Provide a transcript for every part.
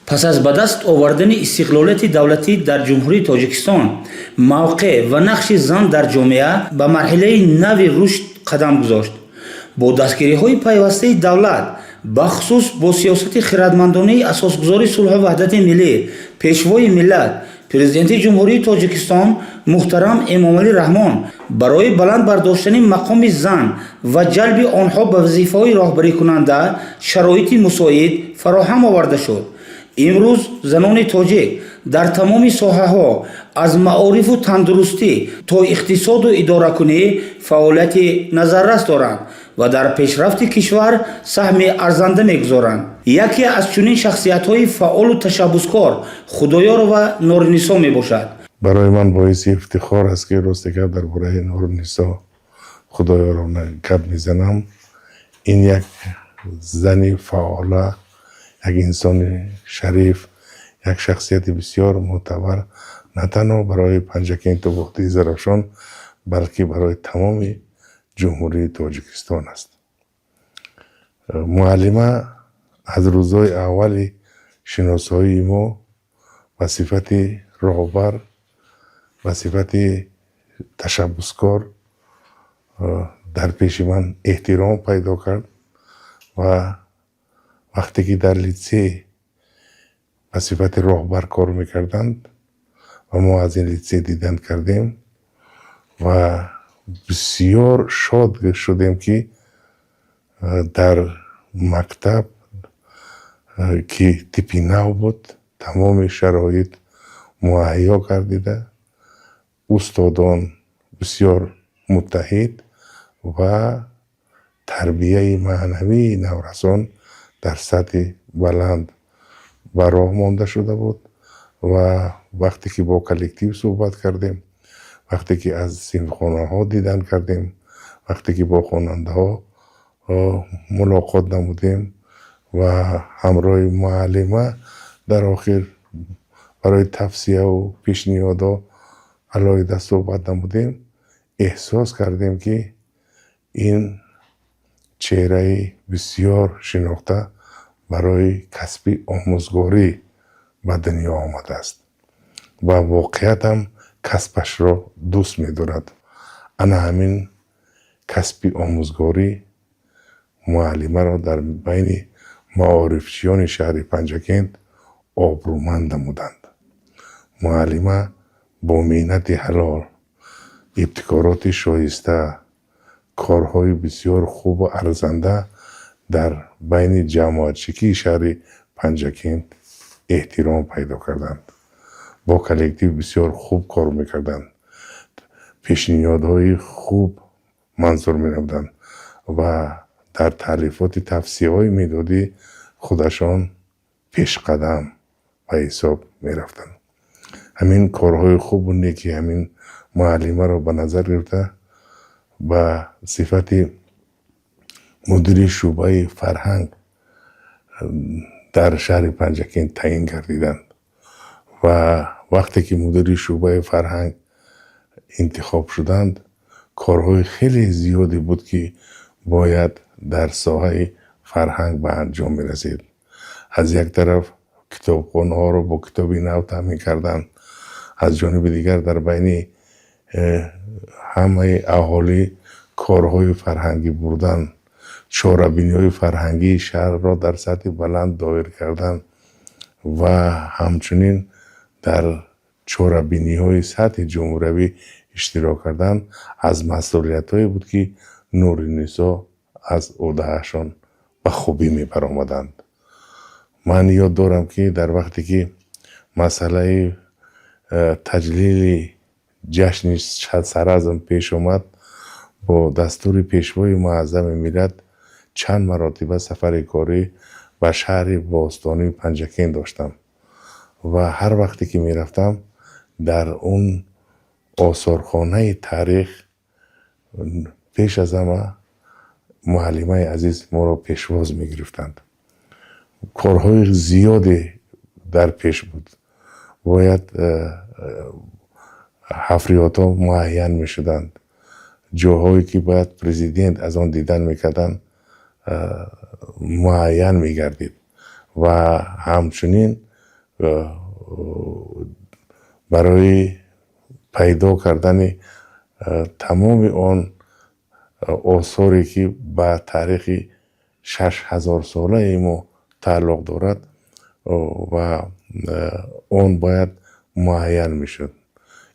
Пас аз ба даст овардани истиқлолияти давлатӣ дар Ҷумҳурии Тоҷикистон, мавқеъ ва нақши зан дар ҷомеа ба марҳилаи нави рушд қадам гузошт. Бо дастгириҳои пайвастаи давлат, бахусус бо сиёсати хирадмандонаи Асосгузори сулҳу ваҳдати миллӣ, Пешвои миллат, Президенти Ҷумҳурии Тоҷикистон муҳтарам Эмомалӣ Раҳмон барои баланд бардоштани мақоми зан ва ҷалби онҳо ба вазифаҳои роҳбарикунанда шароити мусоид фароҳам оварда шуд. Имрӯз занони тоҷик дар тамоми соҳаҳо, аз маорифу тандурустӣ то иқтисоду идоракунӣ, фаъолияти назаррас доранд ва дар пешрафти кишвар саҳми арзанда мегузоранд. Яке аз чунин шахсиятҳои фаъолу ташаббускор Худоёрова Норинисо мебошад. Барои ман боиси ифтихор аст, ки рости гап, дар бораи Норинисо Худоёровна гап мезанам. Ин як зани фаъола, як инсони шариф, як шахсияти бисёр мӯътабар на танҳо барои Панҷакенту водии Зарафшон, балки барои тамоми Ҷумҳурии Тоҷикистон аст. Муаллима аз рӯзҳои аввали шиносоии мо ба сифати роҳбар, ба сифати ташаббускор дар пеши ман эҳтиром пайдо кард ва вақте ки дар литсей ба сифати роҳбар кор мекарданд ва мо аз ин литсей дидан кардем ва бисёр шод шудем, ки дар мактаб, ки типи нав буд, тамоми шароит муҳайё гардида, устодон бисёр муттаҳид ва тарбияи маънавии наврасон дар сатҳи баланд ба роҳ монда шуда буд. Ва вақте ки бо коллектив суҳбат кардем, вақте ки аз синфхонаҳо дидан кардем, вақте ки бо хонандаҳо мулоқот намудем ва ҳамроҳи муаллима дар охир барои тавсияву пешниҳодҳо алоҳида суҳбат намудем, эҳсос кардем, ки ин чеҳраи бисёр шинохта барои касби омӯзгорӣ ба дунё омадааст ва воқеиятам касбашро дӯст медорад. Ана ҳамин касби омӯзгорӣ муаллимаро дар байни маорифчиёни шаҳри Панҷакент обрӯманд намуданд. Муаллима бо меҳнати ҳалол, ибтикороти шоиста, корҳои бисёр хубу арзанда дар байни ҷамоатчикии шаҳри Панҷакент эҳтиром пайдо карданд. Бо коллектив бисёр хуб кор мекарданд, пешниҳодҳои хуб манзур менамуданд ва дар таълифоти тавсияҳои методӣ худашон пешқадам ба ҳисоб мерафтанд. Ҳамин корҳои хубу неки ҳамин муаллимаро ба назар гирифта, ба сифати мудири шӯъбаи фарҳанг дар шаҳри Панҷакент таъин гардиданд. Ва вақте ки мудири шӯъбаи фарҳанг интихоб шуданд, корҳои хеле зиёде буд, ки бояд дар соҳаи фарҳанг ба анҷом мерасид. Аз як тараф, китобхонаҳоро бо китоби нав таъмин кардан, аз ҷониби дигар, дар байни ҳамаи аҳолӣ корҳои фарҳангӣ бурдан, чорабиниҳои фарҳангии шаҳрро дар сатҳи баланд доир кардан ва ҳамчунин дар чорабиниҳои сатҳи ҷумҳуриявӣ иштирок кардан аз масъулиятҳое буд, ки Нуринисо аз ӯҳдаашон ба хубӣ мебаромаданд. Ман ёд дорам, ки дар вақте ки масъалаи таҷлили ҷашни Саразм пеш омад, бо дастури Пешвои муаззами миллат чанд маротиба сафари корӣ ба шаҳри бостонии Панҷакент доштам ва ҳар вақте ки мерафтам, дар он осорхонаи таърих пеш аз ҳама муаллимаи азиз моро пешвоз мегирифтанд. Корҳои зиёде дар пеш буд, бояд ҳафриётҳо муайян мешуданд, ҷоҳое ки бояд президент аз он дидан мекарданд, муайян мегардид ва ҳамчунин Барои пайдо кардани тамоми он осоре, ки ба таърихи 6000-солаи мо тааллуқ дорад, ва он бояд муайян мешуд.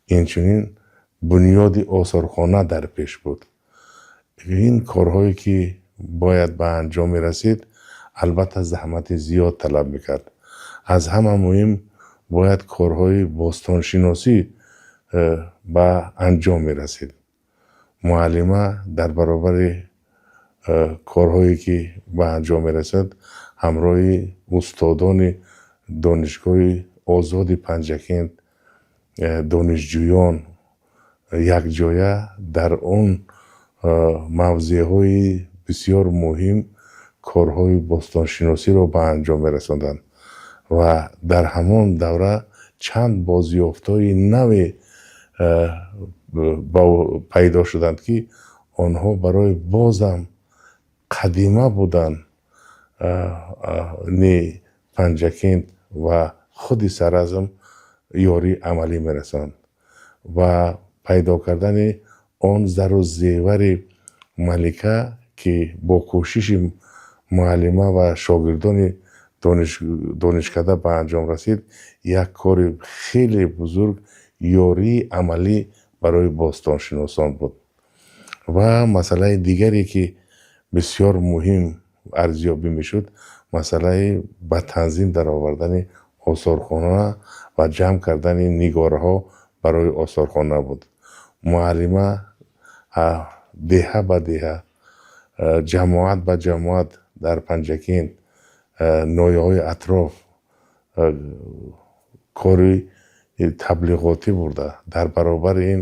Инчунин бунёди осорхона дар пеш буд. Ин корҳое, ки бояд ба анҷом мерасид, албатта заҳмати зиёд талаб мекард. Аз ҳама муҳим, бояд корҳои бостоншиносӣ ба анҷом мерасид. Муаллима дар баробари корҳое, ки ба анҷом мерасад, ҳамроҳи устодони Донишгоҳи озоди Панҷакент, донишҷӯён якҷоя дар он мавзеъҳои бисёр муҳим корҳои бостоншиносиро ба анҷом мерасонданд ва дар ҳамон давра чанд бозёфтҳои наве пайдо шуданд, ки онҳо барои бозам қадима будан не Панҷакент ва худи Саразм ёрии амалӣ мерасонанд ва пайдо кардани он зару зевари малика, ки бо кӯшиши муаллима ва шогирдони донишкада ба анҷом расид, як кори хеле бузург, ёрии амалӣ барои бостоншиносон буд. Ва масъалаи дигаре, ки бисёр муҳим арзёбӣ мешуд, масъалаи ба танзим даровардани осорхона ва ҷамъ кардани нигораҳо барои осорхона буд. Муаллима деҳа ба деҳа, ҷамоат ба ҷамоат дар Панҷакент, ноҳияҳои атроф кори таблиғотӣ бурда, дар баробари ин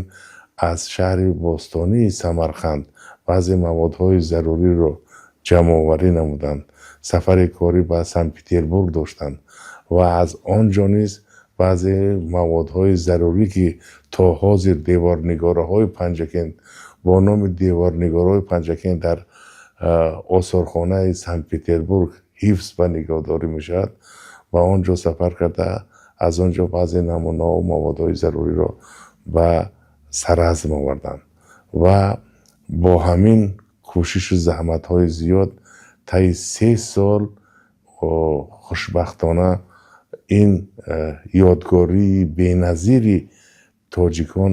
аз шаҳри бостонии Самарқанд баъзе маводҳои заруриро ҷамъоварӣ намуданд, сафари корӣ ба Санкт Петербург доштанд ва аз он ҷо низ баъзе маводҳои зарурӣ, ки то ҳозир деворнигораҳои Панҷакент бо номи деворнигораҳои Панҷакент дар осорхонаи Санкт Петербург ҳифз ва нигоҳдорӣ мешавад, ба он ҷо сафар карда, аз он ҷо баъзе намунаҳо, маводҳои заруриро ба Саразм оварданд. Ва бо ҳамин кӯшишу заҳматҳои зиёд таи 3 сол хушбахтона ин ёдгории беназири тоҷикон,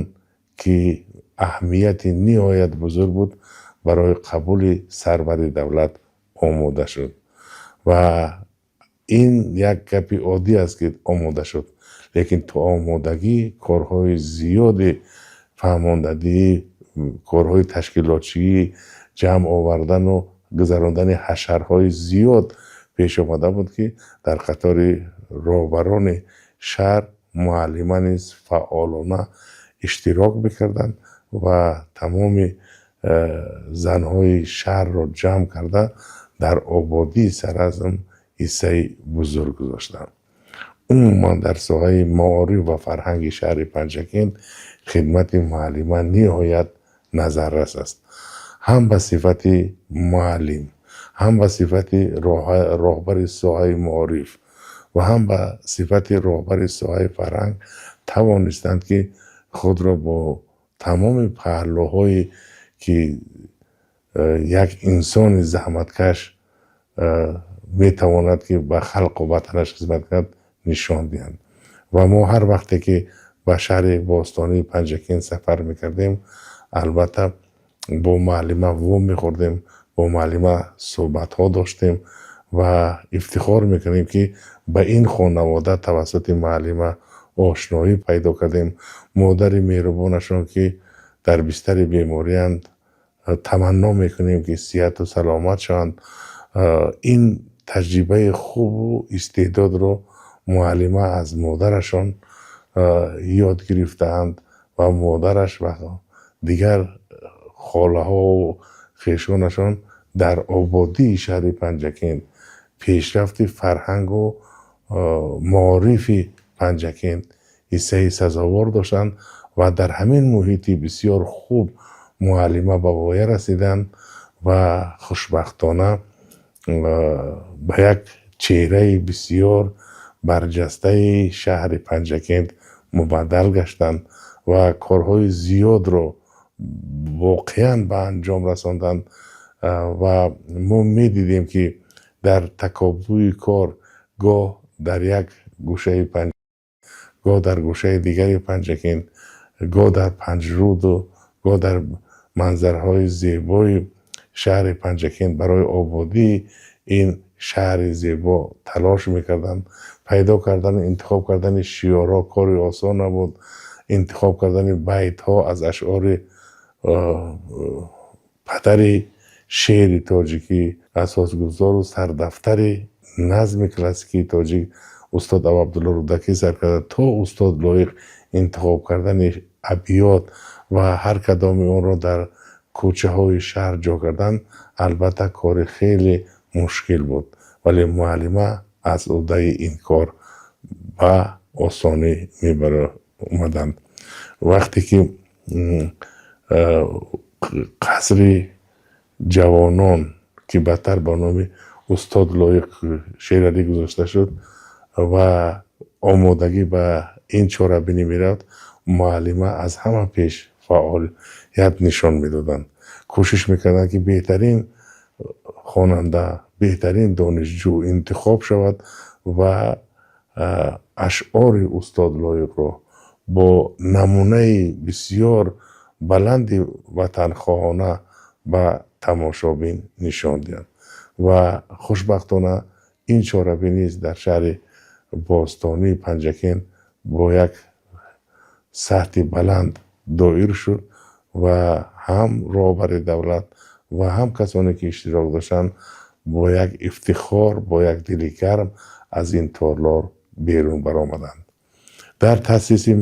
ки аҳамияти ниҳоят бузург буд, барои қабули сарвари давлат омода шуд. Ва ин як гапи оддӣ аст, ки омода шуд, лекин то омодагӣ корҳои зиёди фаҳмондадиҳӣ, корҳои ташкилотчиӣ, ҷамъ овардану гузарондани ҳашарҳои зиёд пеш омада буд, ки дар қатори роҳбарони шаҳр муаллима низ фаъолона иштирок мекарданд ва тамоми занҳои шаҳрро ҷамъ карда, дар ободии Саразм ҳиссаи бузург гузоштанд. Умуман, дар соҳаи маориф ва фарҳанги шаҳри Панҷакент хидмати муаллима ниҳоят назаррас аст, ҳам ба сифати муаллим, ҳам ба сифати роҳбари соҳаи маориф ва ҳам ба сифати роҳбари соҳаи фарҳанг тавонистанд, ки худро бо тамоми паҳлӯҳое, ки як инсони заҳматкаш метавонад, ки ба халқу ватанаш хизмат кунад, нишон диҳанд. Ва мо ҳар вақте ки ба шаҳри бостонии Панҷакент сафар мекардем, албатта бо муаллима вомехӯрдем, бо муаллима суҳбатҳо доштем ва ифтихор мекунем, ки ба ин хонавода тавассути муаллима ошноӣ пайдо кардем. Модари меҳрубонашон, ки дар бистари беморианд, таманно мекунем, ки сиҳату саломат шаванд. Ин таҷрибаи хубу истеъдодро муаллима аз модарашон ёд гирифтаанд ва модараш ва дигар холаҳову хешонашон дар ободии шаҳри Панҷакент, пешрафти фарҳангу маорифи Панҷакент ҳиссаи сазовор доштанд ва дар ҳамин муҳити бисёр хуб муаллима ба воя расиданд ва хушбахтона ба як чеҳраи бисёр Барҷастаи шаҳри Панҷакент мубаддал гаштанд ва корҳои зиёдро воқеан ба анҷом расонданд. Ва мо медидем, ки дар такопӯи кор гоҳ дар як гӯшаи Панҷ, гоҳ дар гӯшаи дигари Панҷакент, гоҳ дар Панҷруду гоҳ дар манзараҳои зебои шаҳри Панҷакент барои ободии ин шаҳри зебо талош мекарданд. Пайдо кардану интихоб кардани шиорҳо кори осон набуд. Интихоб кардани байтҳо аз ашъори падари шеъри тоҷикӣ, асосгузору сардафтари назми классикии тоҷик устод Абуабдулло Рӯдакӣ сар карда то устод Лоиқ, интихоб кардани абёт ва ҳар кадоми онро дар кӯчаҳои шаҳр ҷо кардан албатта кори хеле мушкил буд, вале муаллима аз уҳдаи ин кор ба осонӣ мебаромаданд. Вақте ки қасри ҷавонон, ки баъдтар ба номи устод Лоиқ Шералӣ гузошта шуд, ва омодагӣ ба ин чорабинӣ мерафт, муаллима аз ҳама пеш фаъолият нишон медоданд. Кӯшиш мекарданд, ки беҳтарин хонанда, беҳтарин донишҷӯ интихоб шавад ва ашъори устод Лоиқро бо намунаи бисёр баланди ватанхоҳона ба тамошобин нишон диҳанд. Ва хушбахтона ин чорабинӣ низ дар шаҳри бостонии Панҷакент бо як сатҳи баланд доир шуд ва ҳам роҳбари давлат ва ҳам касоне, ки иштирок доштанд, бо як ифтихор, бо як дили гарм аз ин толор берун баромаданд. Дар таъсиси,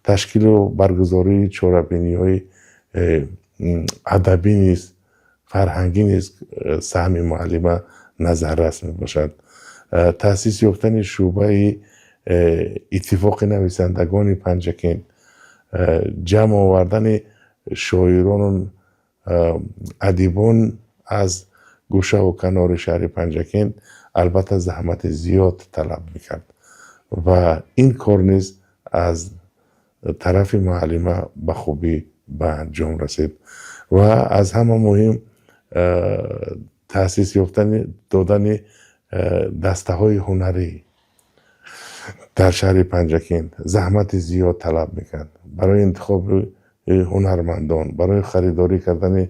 ташкилу баргузории чорабиниҳои адабӣ низ, фарҳангӣ низ саҳми муаллима назаррас мебошад. Таъсис ёфтани шӯъбаи Иттифоқи нависандагони Панҷакент, ҷамъ овардани шоирону адибон аз гӯшаву канори шаҳри Панҷакент албатта заҳмати зиёд талаб мекард ва ин кор низ аз тарафи муаллима ба хубӣ ба анҷом расид. Ва аз ҳама муҳим, таъсис ёфтани додани дастаҳои ҳунарӣ дар шаҳри Панҷакент заҳмати зиёд талаб мекард. Барои интихоби ҳунармандон, барои харидорӣ кардани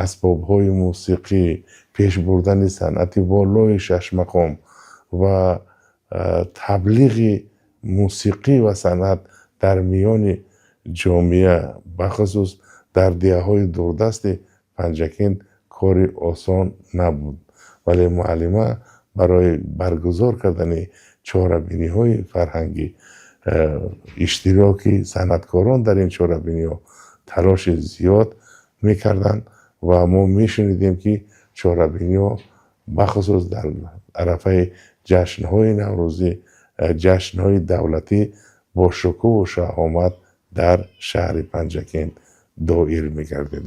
асбобҳои мусиқӣ, пеш бурдани санъати волои шашмақом ва таблиғи мусиқӣ ва санъат дар миёни ҷомеа, бахусус дар деҳаҳои дурдасти Панҷакент, кори осон набуд, вале муаллима барои баргузор кардани чорабиниҳои фарҳангӣ, иштироки санъаткорон дар ин чорабиниҳо талоши зиёд мекарданд ва мо мешунидем, ки чорабиниҳо, бахусус дар арафаи ҷашнҳои наврӯзӣ, ҷашнҳои давлатӣ, бо шукӯҳу шаҳомат дар шаҳри Панҷакент доир мегардид.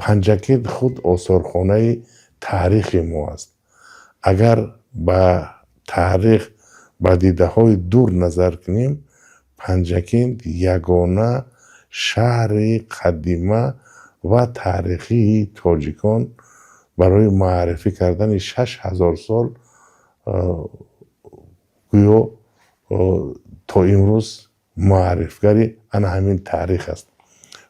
Панҷакент худ осорхонаи таърихи мо аст. Агар ба таърих ба дидаҳои дур назар кунем, Панҷакент ягона шаҳри қадима ва таърихии тоҷикон барои муаррифӣ кардани 6000 сол, гӯё то имрӯз муаррифгари ана ҳамин таърих аст.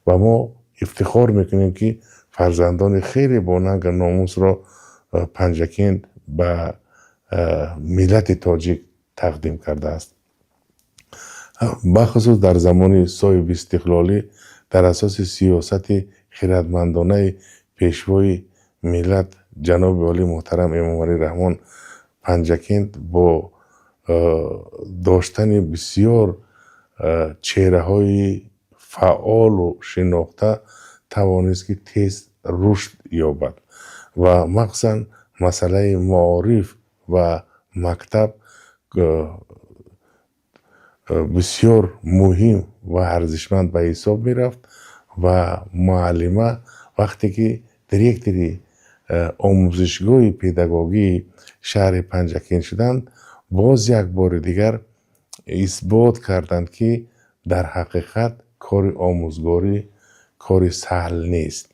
Ва мо ифтихор мекунем, ки фарзандони хеле бонангу номусро Панҷакент ба миллати тоҷик тақдим кардааст. Бахусус дар замони соҳибистиқлолӣ, дар асоси сиёсати хирадмандонаи пешвои миллат ҷаноби олӣ муҳтарам Эмомалӣ Раҳмон, Панҷакент бо доштани бисёр чеҳраҳои фаъолу шинохта тавонист, ки тез рушд ёбад. Ва махсусан масъалаи маориф ва мактаб бисёр муҳим ва арзишманд ба ҳисоб мерафт. Ва муаллима вақте ки директори омӯзишгоҳи педагогии шаҳри Панҷакент шуданд. Боз як бори дигар исбот карданд, ки дар ҳақиқат кори омӯзгорӣ кори саҳл нест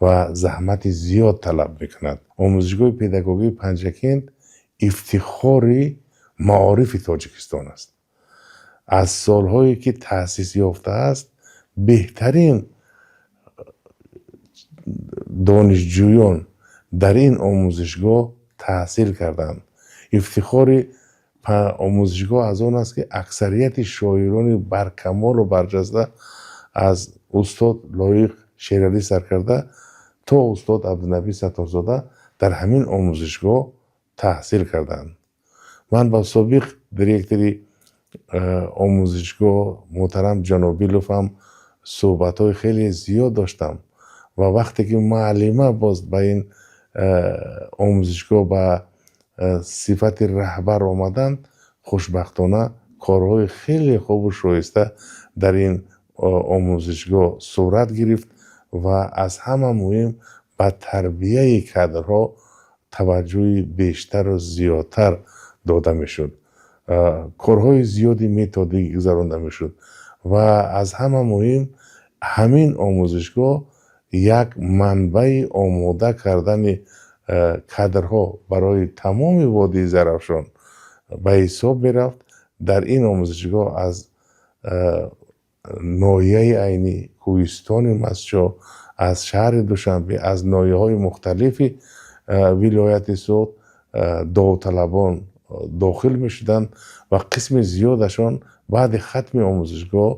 ва заҳмати зиёд талаб мекунад. Омӯзишгоҳи педагогии Панҷакент ифтихори маорифи Тоҷикистон аст. Аз солҳое ки таъсис ёфтааст, беҳтарин донишҷӯён дар ин омӯзишгоҳ таҳсил карданд. Ифтихори омӯзишгоҳ аз он аст, ки аксарияти шоирони баркамолу барҷаста аз устод Лоиқ Шералӣ саркарда то устод Абдунабӣ Сатторзода дар ҳамин омӯзишгоҳ таҳсил карданд. Ман ба собиқ директори омӯзишгоҳ муҳтарам Ҷанобилов ҳам суҳбатҳои хеле зиёд доштам ва вақте ки муаллима боз ба ин омӯзишгоҳ ба сифати раҳбар омаданд, хушбахтона корҳои хеле хубу шоиста дар ин омӯзишгоҳ сурат гирифт ва аз ҳама муҳим ба тарбияи кадрҳо таваҷҷӯҳи бештару зиёдтар дода мешуд. Корҳои зиёди методӣ гузаронда мешуд ва аз ҳама муҳим ҳамин омӯзишгоҳ як манбаи омода кардани кадрҳо барои тамоми водии Зарафшон ба ҳисоб мерафт. Дар ин омӯзишгоҳ аз ноҳияи Айнӣ, кӯҳистони Мастчоҳ, аз шаҳри Душанбе, аз ноҳияҳои мухталифи вилояти Суғд довталабон дохил мешуданд ва қисми зиёдашон баъди хатми омӯзишгоҳ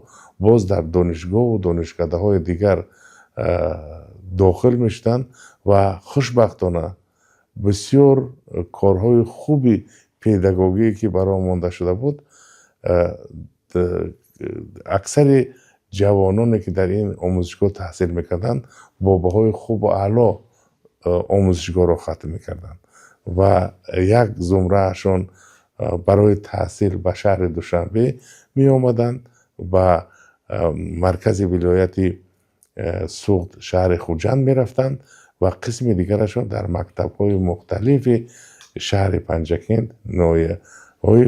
боз дар донишгоҳу донишкадаҳои дигар дохил мешуданд ва хушбахтона бисёр корҳои хуби педагогие ки ба роҳ монда шуда буд, аксари ҷавононе ки дар ин омӯзишгоҳ таҳсил мекарданд, бо баҳои хубу аъло омӯзишгоҳро хатм мекарданд ва як зумраашон барои таҳсил ба шаҳри Душанбе меомаданд, ба маркази вилояти Суғд, шаҳри Хуҷанд мерафтанд ва қисми дигарашон дар мактабҳои мухталифи шаҳри Панҷакент, ноҳияҳои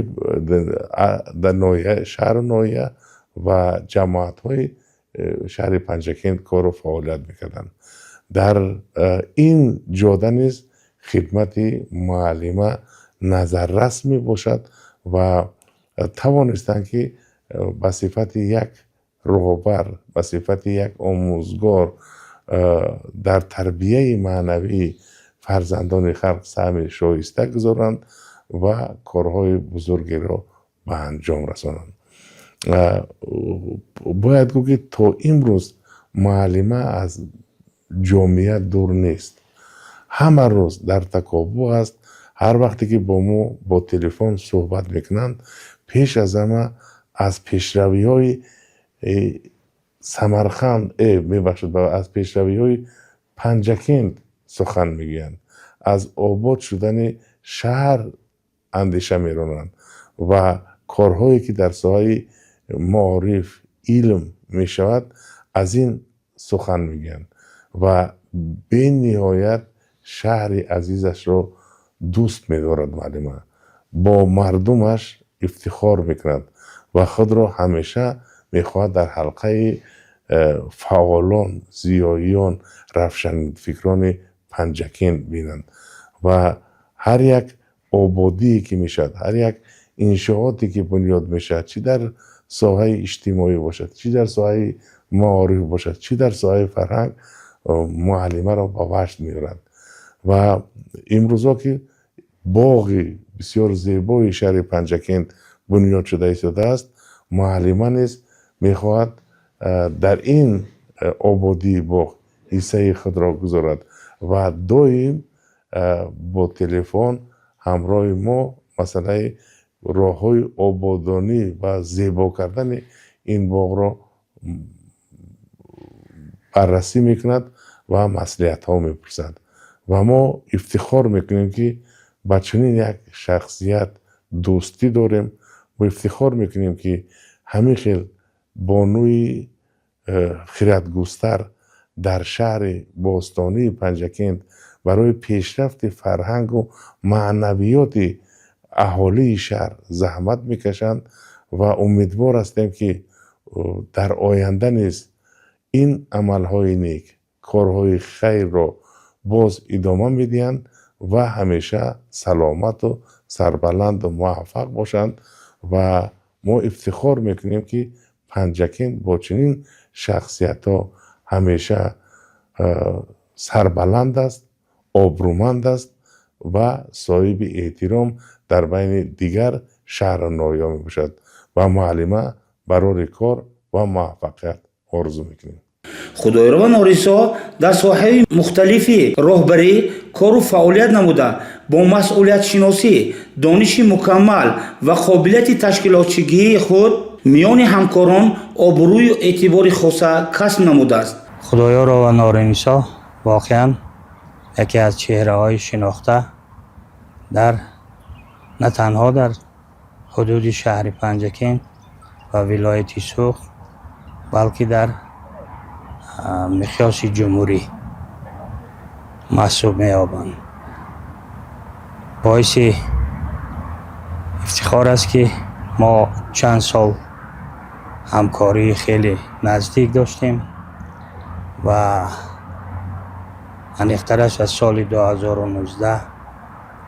дар ноҳия, шаҳру ноҳия ва ҷамоатҳои шаҳри Панҷакент кору фаъолият мекарданд. Дар ин ҷода низ хидмати муаллима назаррас мебошад ва тавонистанд, ки ба сифати як роҳбар, ба сифати як омӯзгор дар тарбияи маънавии фарзандони халқ саҳми шоиста гузоранд ва корҳои бузургеро ба анҷом расонанд. Бояд гуфт, ки то имрӯз муаллима аз ҷомеа дур нест, ҳама рӯз дар такобӯ аст. Ҳар вақте ки бо мо бо телефон суҳбат мекунанд, пеш аз ҳама аз пешравиҳои Самарқанд, мебахшед, аз пешравиҳои Панҷакент сухан мегӯянд, аз обод шудани шаҳр андеша меронанд ва корҳое ки дар соҳаи маориф, илм мешавад, аз ин сухан мегӯянд ва бениҳоят шаҳри азизашро дӯст медорад. Муаллима бо мардумаш ифтихор мекунад ва худро ҳамеша мехоҳад дар ҳалқаи фаъолон, зиёиён, равшанфикрони Панҷакент бинанд ва ҳар як ободие ки мешавад, ҳар як иншооте ки бунёд мешавад, чӣ дар соҳаи иҷтимоӣ бошад, чӣ дар соҳаи маориф бошад, чӣ дар соҳаи фарҳанг, муаллимаро ба ваҷд меорад. Ва имрӯзҳо ки боғи бисёр зебои шаҳри Панҷакент бунёд шуда истодааст, муаллима низ мехоҳад дар ин ободии боғ ҳиссаи худро гузорад ва доим бо телефон ҳамроҳи мо масъалаи роҳҳои ободонӣ ва зебо кардани ин боғро баррасӣ мекунад ва маслиҳатҳо мепурсад. Ва мо ифтихор мекунем, ки ба чунин як шахсият дӯстӣ дорем. Мо ифтихор мекунем, ки ҳамин хел бонуи хиратгустар дар шаҳри бостонии Панҷакент барои пешрафти фарҳангу маънавиёти Аҳолии шаҳр заҳмат мекашанд ва умедвор ҳастем, ки дар оянда низ ин амалҳои нек, корҳои хайрро боз идома медиҳанд ва ҳамеша саломату сарбаланду муваффақ бошанд. Ва мо ифтихор мекунем, ки Панҷакент бо чунин шахсиятҳо ҳамеша сарбаланд аст, обрӯманд аст ва соҳиби эҳтиром дар байни дигар шаҳру ноҳияҳо мебошад. Ва муаллима барори кор ва муваффақият орзу мекунем. Худоёрова Норинисо дар соҳаи мухталифи роҳбарӣ кору фаъолият намуда, бо масъулиятшиносӣ, дониши мукаммал ва қобилияти ташкилотчигии худ миёни ҳамкорон обрӯю эътибори хоса касб намудааст. Худоёрова Норинисо воқеан яке аз чеҳраҳои шинохта дар на танҳо дар ҳудуди шаҳри Панҷакент ва вилояти Суғд, балки дар миқёси ҷумҳурӣ маҳсуб меёбанд. Боиси ифтихор аст, ки мо чанд сол ҳамкории хеле наздик доштем ва аниқтараш аз соли 2019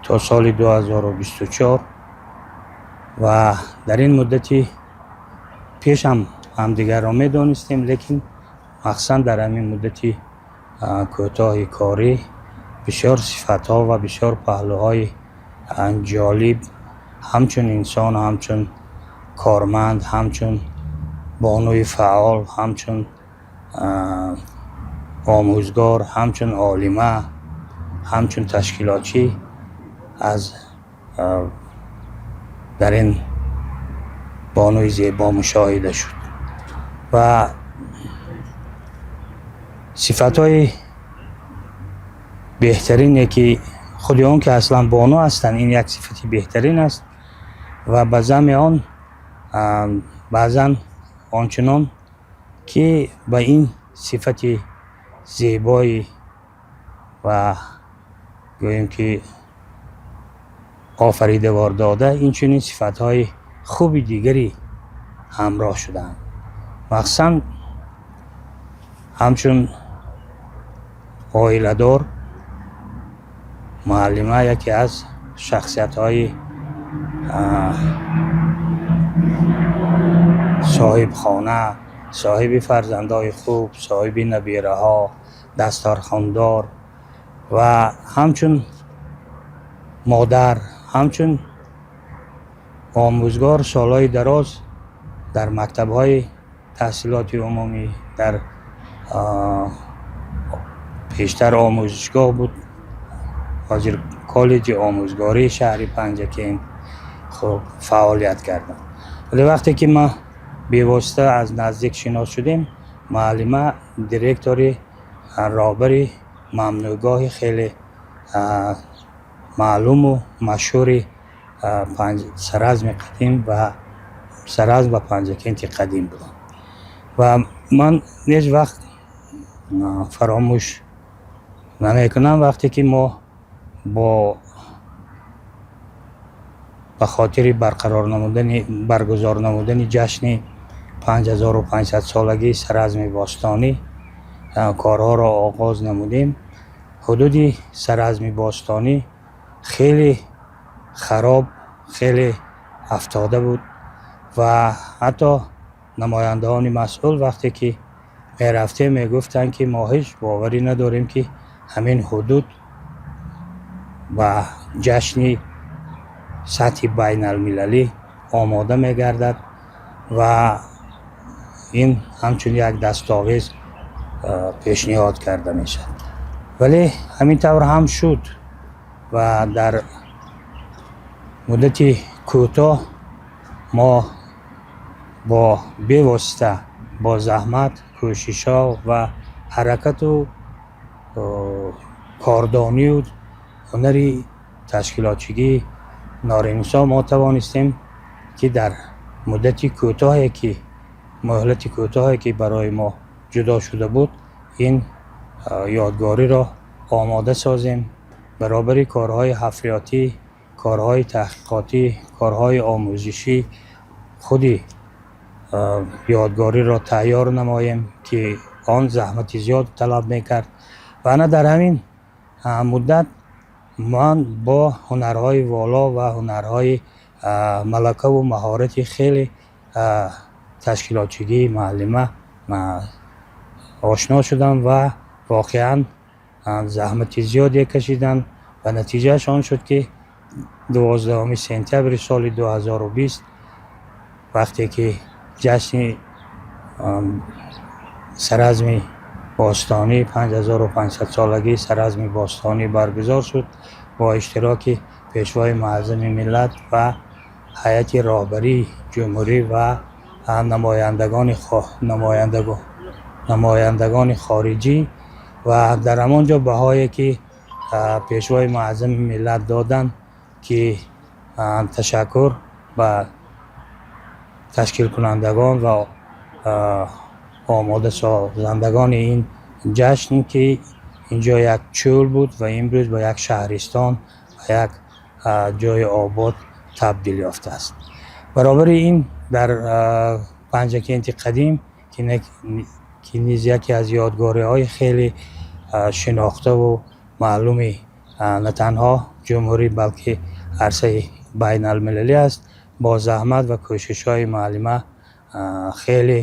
то соли 2024. Ва дар ин муддати пеш ҳам ҳамдигарро медонистем, лекин махсусан дар ҳамин муддати кӯтоҳи корӣ бисёр сифатҳо ва бисёр паҳлӯҳои ҷолиб ҳамчун инсон, ҳамчун корманд, ҳамчун бонуи фаъол, ҳамчун омӯзгор, ҳамчун олима, ҳамчун ташкилотчӣ аз дар ин бонуи зебо мушоҳида шуд. Ва сифатҳои беҳтарине, ки худи он ки аслан бону ҳастанд, ин як сифати беҳтарин аст. Ва ба замми он баъзан ончунон ки ба ин сифати зебои ва гӯем ки офаридавор дода, инчунин сифатҳои хуби дигаре ҳамроҳ шудаанд. Махсусан ҳамчун оиладор муаллима яке аз шахсиятҳои соҳибхона, соҳиби фарзандои хуб, соҳиби набираҳо, дастархондор ва ҳамчун модар, ҳамчун омӯзгор солҳои дароз дар мактабҳои таҳсилоти умумӣ, дар пештар омӯзишгоҳ буд, ҳозир коллеҷи омӯзгории шаҳри Панҷакент, хуб фаъолият кардам. Вале вақте ки ма бевосита аз наздик шинос шудем, муаллима директори, роҳбари мамнӯъгоҳи хеле маълуму машҳури Саразми қадим ва Саразм ва Панҷакенти қадим буданд. Ва ман ҳеҷ вақт фаромӯш намекунам, вақте ки мо бо ба хотири барқарор намудани, баргузор намудани ҷашни 5500-солагии Саразми бостонӣ корҳоро оғоз намудем. Ҳудуди Саразми бостонӣ хеле хароб, хеле афтода буд ва ҳатто намояндаони масъул, вақте ки мерафтем, мегуфтанд, ки мо ҳеҷ боварӣ надорем, ки ҳамин ҳудуд ба ҷашни сатҳи байналмилалӣ омода мегардад ва ин ҳамчун як дастовез пешниҳод карда мешавад. Вале ҳамин тавр ҳам шуд ва дар муддати кӯтоҳ мо бо бевосита бо заҳмат, кӯшишҳо ва ҳаракату кордонию ҳунари ташкилотчигии Норинисо мо тавонистем, ки дар муддати кӯтоҳе ки муҳлати кӯтоҳе ки барои мо ҷудо шуда буд, ин ёдгориро омода созем. Баробари корҳои ҳафриётӣ, Корҳои таҳқиқотӣ, корҳои омӯзишӣ худи ёдгориро тайёр намоем, ки он заҳмати зиёд талаб мекард. Ва ана дар ҳамин муддат ман бо ҳунарҳои воло ва ҳунарҳои малакаву маҳорати хеле ташкилотчигии муаллима ошно шудам ва воқеан заҳмати зиёде кашидам ва натиҷааш он шуд, ки 12 сентябри соли 2020, вақте ки ҷашни Саразми бостонӣ, 5500-солагии Саразми бостонӣ баргузор шуд бо иштироки Пешвои Муаззами миллат ва ҳайати роҳбарии ҷумҳурӣ ва намояндагони хориҷӣ, ва дар ҳамон ҷо баҳое ки Пешвои Муаззами миллат доданд, ки ташаккур ба ташкилкунандагон ва омодасозандагони ин ҷашн, ки инҷо як чӯл буд ва имрӯз ба як шаҳристон, ба як ҷои обод табдил ёфтааст. Баробари ин, дар Панҷакенти қадим, ки низ яке аз ёдгориҳои хеле шинохтаву маълуми на танҳо ҷумҳурӣ, балки арсаи байналмилалӣ аст, бо заҳмат ва кӯшишҳои муаллима хеле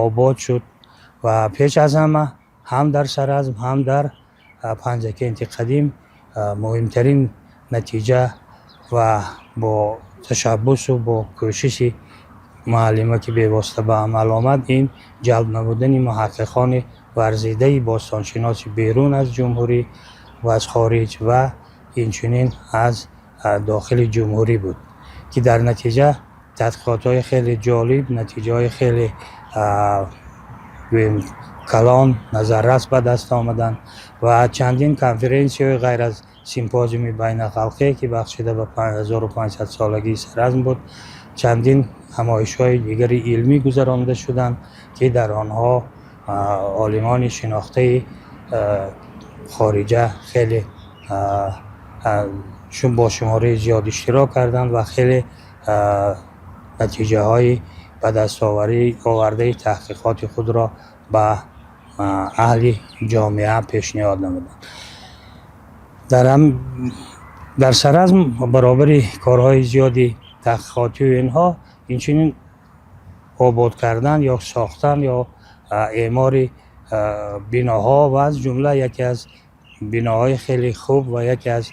обод шуд. Ва пеш аз ҳама, ҳам дар Саразм, ҳам дар Панҷакенти қадим муҳимтарин натиҷа ва бо ташаббусу бо кӯшиши муаллима, ки бевосита ба амал омад, ин ҷалб намудани муҳаққиқони варзидаи бостоншиноси берун аз ҷумҳурӣ ва аз хориҷ ва инчунин аз дохили ҷумҳурӣ буд, ки дар натиҷа тадқиқотҳои хеле ҷолиб, натиҷаҳои хеле, гӯем, калон, назаррас ба даст омаданд. Ва чандин конференсияҳои ғайр аз симпозиуми байналхалқие, ки бахшида ба 5500-солагии Саразм буд, чандин ҳамоишҳои дигари илмӣ гузаронида шуданд, ки дар онҳо олимони шинохтаи хориҷа хеле бо шумораи зиёд иштирок карданд ва хеле натиҷаҳои ба дастовардаи таҳқиқоти худро ба аҳли ҷомеа пешниҳод намуданд. Дар Саразм баробари корҳои зиёди таҳқиқотию инҳо, инчунин обод кардан ё сохтан ё эъмори биноҳо ва аз ҷумла яке аз биноҳои хеле хуб ва яке аз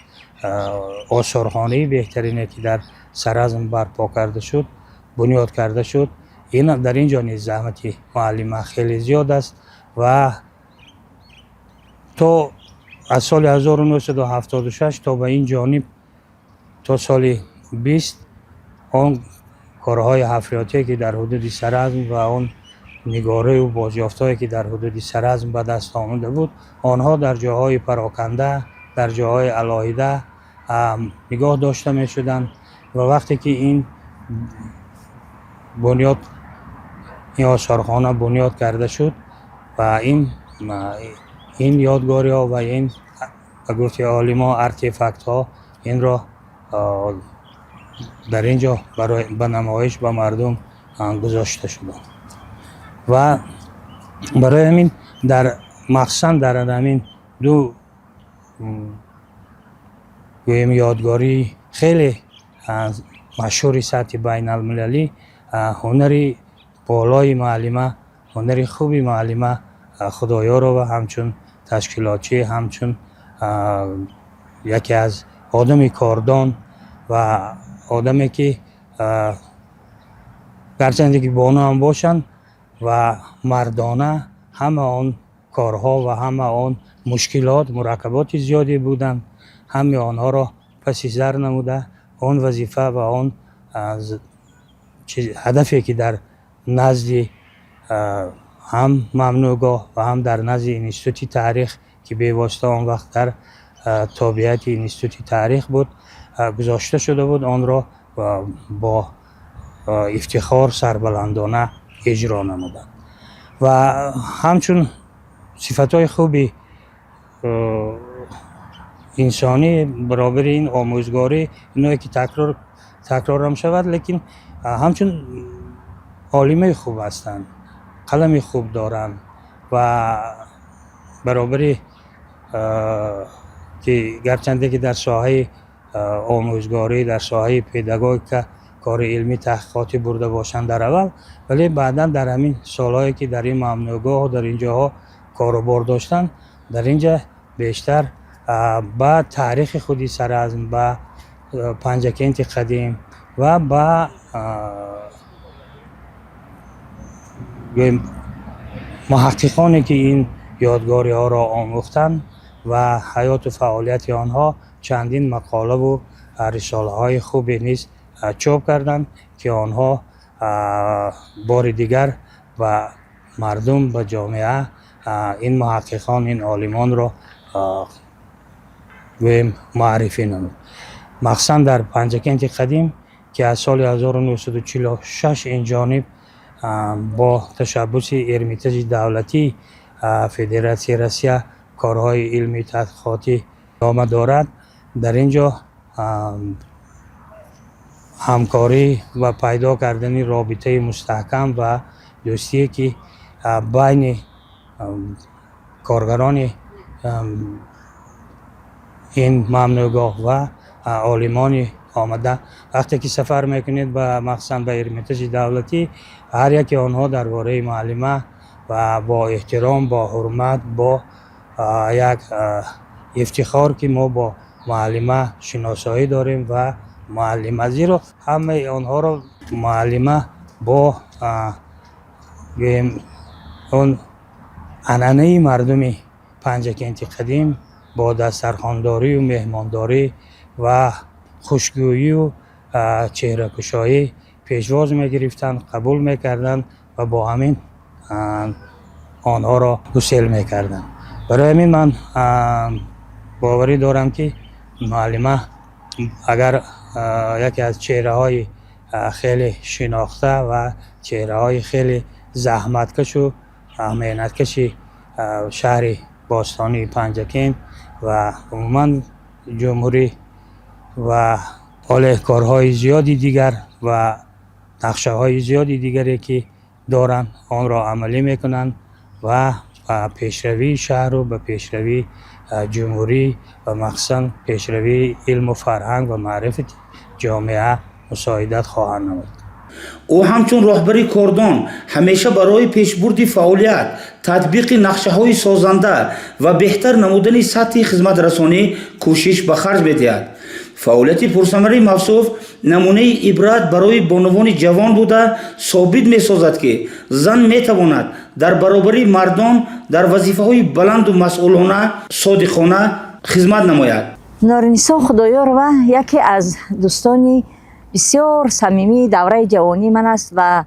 осорхонаи беҳтарине, ки дар Саразм барпо карда шуд, бунёд карда шуд, ин дар ин ҷо низ заҳмати муаллима хеле зиёд аст. Ва то аз соли 1976 то ба ин ҷониб, то соли 20, он корҳои ҳафриётие, ки дар ҳудуди Саразм ва он нигораю бозёфтҳое, ки дар ҳудуди Саразм ба даст омада буд, онҳо дар ҷоҳои пароканда, дар ҷоҳои алоҳида нигоҳ дошта мешуданд. Ва вақте ки ин бунёд, ин осорхона бунёд карда шуд ва ин ёдгориҳо ва ин, ба гуфти олимо, артефактҳо, инро дар ин ҷо барои ба намоиш ба мардум гузошта шуданд. Ва барои ҳамин дар махсусан дар ҳамин ду, гӯем, ёдгории хеле машҳури сатҳи байналмилалӣ ҳунари болои муаллима, ҳунари хуби муаллима Худоёрова ҳамчун ташкилотчӣ, ҳамчун яке аз одами кордон ва одаме, ки гарчанде ки бону ҳам бошанд ва мардона ҳама он корҳо ва ҳама он мушкилот, мураккаботи зиёде буданд, ҳамаи онҳоро паси сар намуда, он вазифа ва он ҳадафе, ки дар назди ҳам мамнӯъгоҳ ва ҳам дар назди Институти таърих, ки бевосита он вақт дар тобеияти Институти таърих буд, гузошта шуда буд, онро бо ифтихор, сарбаландона иҷро намуданд. Ва ҳамчун сифатҳои хуби Инсонӣ баробари ин омӯзгорӣ, иное ки такрор такрорам шавад, лекин ҳамчун олимаи хуб ҳастанд, қалами хуб доранд ва баробари ки гарчанде ки дар соҳаи омӯзгорӣ, дар соҳаи педагогика кори илмӣ таҳқиқотӣ бурда бошанд дар аввал, вале баъдан дар ҳамин солҳое ки дар ин мамнӯъгоҳу дар ин ҷоҳо кору бор доштанд, дар ин ҷа бештар ба таърихи худи Саразм, ба Панҷакенти қадим ва ба гӯем муҳаққиқоне ки ин ёдгориҳоро омӯхтанд ва ҳаёту фаъолияти онҳо чандин мақолаву рисолаҳои хубе низ чоп карданд, ки онҳо бори дигар ба мардум, ба ҷомеа ин муҳаққиқон, ин олимонро гӯем муаррифӣ намуд. Махсусан дар Панҷакенти қадим, ки аз соли 1946 ин ҷониб бо ташаббуси Эрмитажи давлатии Федератсияи Россия корҳои илмии таҳқиқотӣ идома дорад. Дар ин ҷо ҳамкорӣ ва пайдо кардани робитаи мустаҳкам ва дӯстие, ки байни коргарони ин мамнӯъгоҳ ва олимони омада, вақте ки сафар мекунед ба махсусан ба Эрмитажи давлатӣ, ҳар яке онҳо дар бораи муаллима ва бо эҳтиром, бо ҳурмат, бо як ифтихор, ки мо бо муаллима шиносоӣ дорем ва муаллима, зеро ҳамаи онҳоро муаллима бо гӯем он анъанаи мардуми Панҷакенти қадим, бо дастархондорию меҳмондорӣ ва хушгӯию чеҳракушоӣ пешвоз мегирифтанд, қабул мекарданд ва бо ҳамин онҳоро гусел мекарданд. Барои ҳамин ман боварӣ дорам, ки муаллима агар яке аз чеҳраҳои хеле шинохта ва чеҳраҳои хеле заҳматкашу меҳнаткаши шаҳри бостонии Панҷакент ва умуман ҷумҳурӣ ва ҳоле корҳои зиёди дигар ва нақшаҳои зиёди дигаре ки доранд, онро амалӣ мекунанд ва ба пешравии шаҳру ба пешравии ҷумҳурӣ ва махсусан пешравии илму фарҳанг ва маърифати ҷомеа мусоидат хоҳанд намуд. Ӯ ҳамчун роҳбари кордон ҳамеша барои пешбурди фаъолият, татбиқи нақшаҳои созанда ва беҳтар намудани сатҳи хизматрасонӣ кӯшиш ба харҷ медиҳад. Фаъолияти пурсамари мавсуф намунаи ибрат барои бонувони ҷавон буда, собит месозад, ки зан метавонад дар баробари мардон дар вазифаҳои баланду масъулона содиқона хизмат намояд. Норинисо Худоёрова яке аз дӯстони бисёр самимии давраи ҷавонии ман аст ва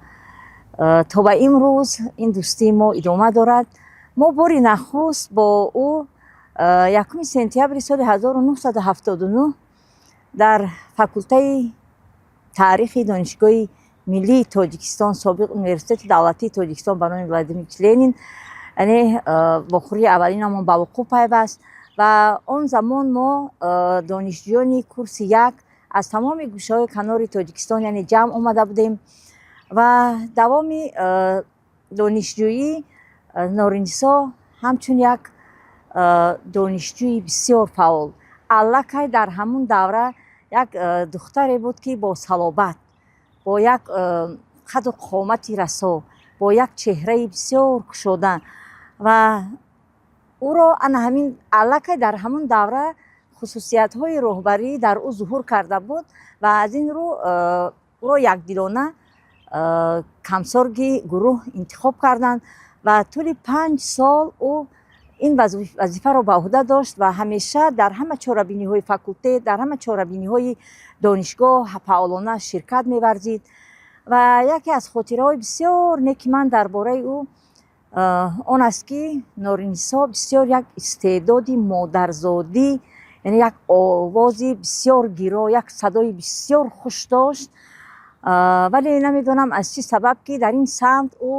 то ба имрӯз ин дӯстии мо идома дорад. Мо бори нахуст бо ӯ 1 сентябри соли 1979 дар факултаи таърихи Донишгоҳи миллии Тоҷикистон, собиқ Университети давлатии Тоҷикистон ба номи Владимир Ленин, яъне вохӯрии аввалинамон ба вуқӯъ пайваст. Ва он замон мо донишҷӯёни курси як аз тамоми гӯшаҳои канори Тоҷикистон, яъне ҷамъ омада будем. Ва давоми донишҷӯӣ Норинисо ҳамчун як донишҷӯи бисёр фаъол, аллакай дар ҳамун давра як духтаре буд, ки бо салобат, бо як қаду қомати расо, бо як чеҳраи бисёр кушода ва ӯро ана ҳамин аллакай дар ҳамун давра хусусиятҳои роҳбарӣ дар ӯ зуҳур карда буд. Ва аз ин рӯ ӯро якдилона комсорги гурӯҳ интихоб карданд ва тӯли 5 сол ӯ ин вазифаро ба ӯҳда дошт ва ҳамеша дар ҳама чорабиниҳои факултет, дар ҳама чорабиниҳои донишгоҳ фаъолона ширкат меварзид. Ва яке аз хотираҳои бисёр неки ман дар бораи ӯ он аст, ки Норинисо бисёр як истеъдоди модарзодӣ, яъне як овози бисёр гиро, як садои бисёр хуш дошт. Вале намедонам аз чӣ сабаб, ки дар ин самт ӯ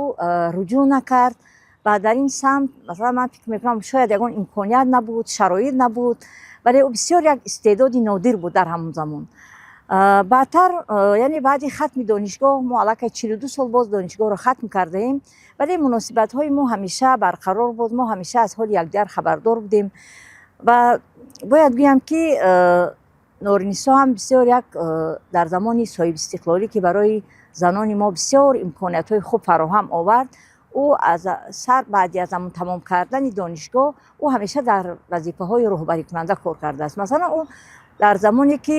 руҷӯъ накард ва дар ин самт, масалан, ман фикр мекунам, шояд ягон имконият набуд, шароит набуд. Вале ӯ бисёр як истеъдоди нодир буд дар ҳамон замон. Баъдтар, яъне баъди хатми донишгоҳ, мо аллакай 42 сол боз донишгоҳро хатм кардаем, вале муносибатҳои мо ҳамеша барқарор буд, мо ҳамеша аз ҳоли якдигар хабардор будем. Ва бояд гӯям, ки Норинисо ҳам бисёр як дар замони соҳибистиқлолӣ, ки барои занони мо бисёр имкониятҳои хуб фароҳам овард, ӯ аз сар баъди аз ҳамон тамом кардани донишгоҳ ӯ ҳамеша дар вазифаҳои роҳбарикунанда кор кардааст. Масалан, ӯ дар замоне ки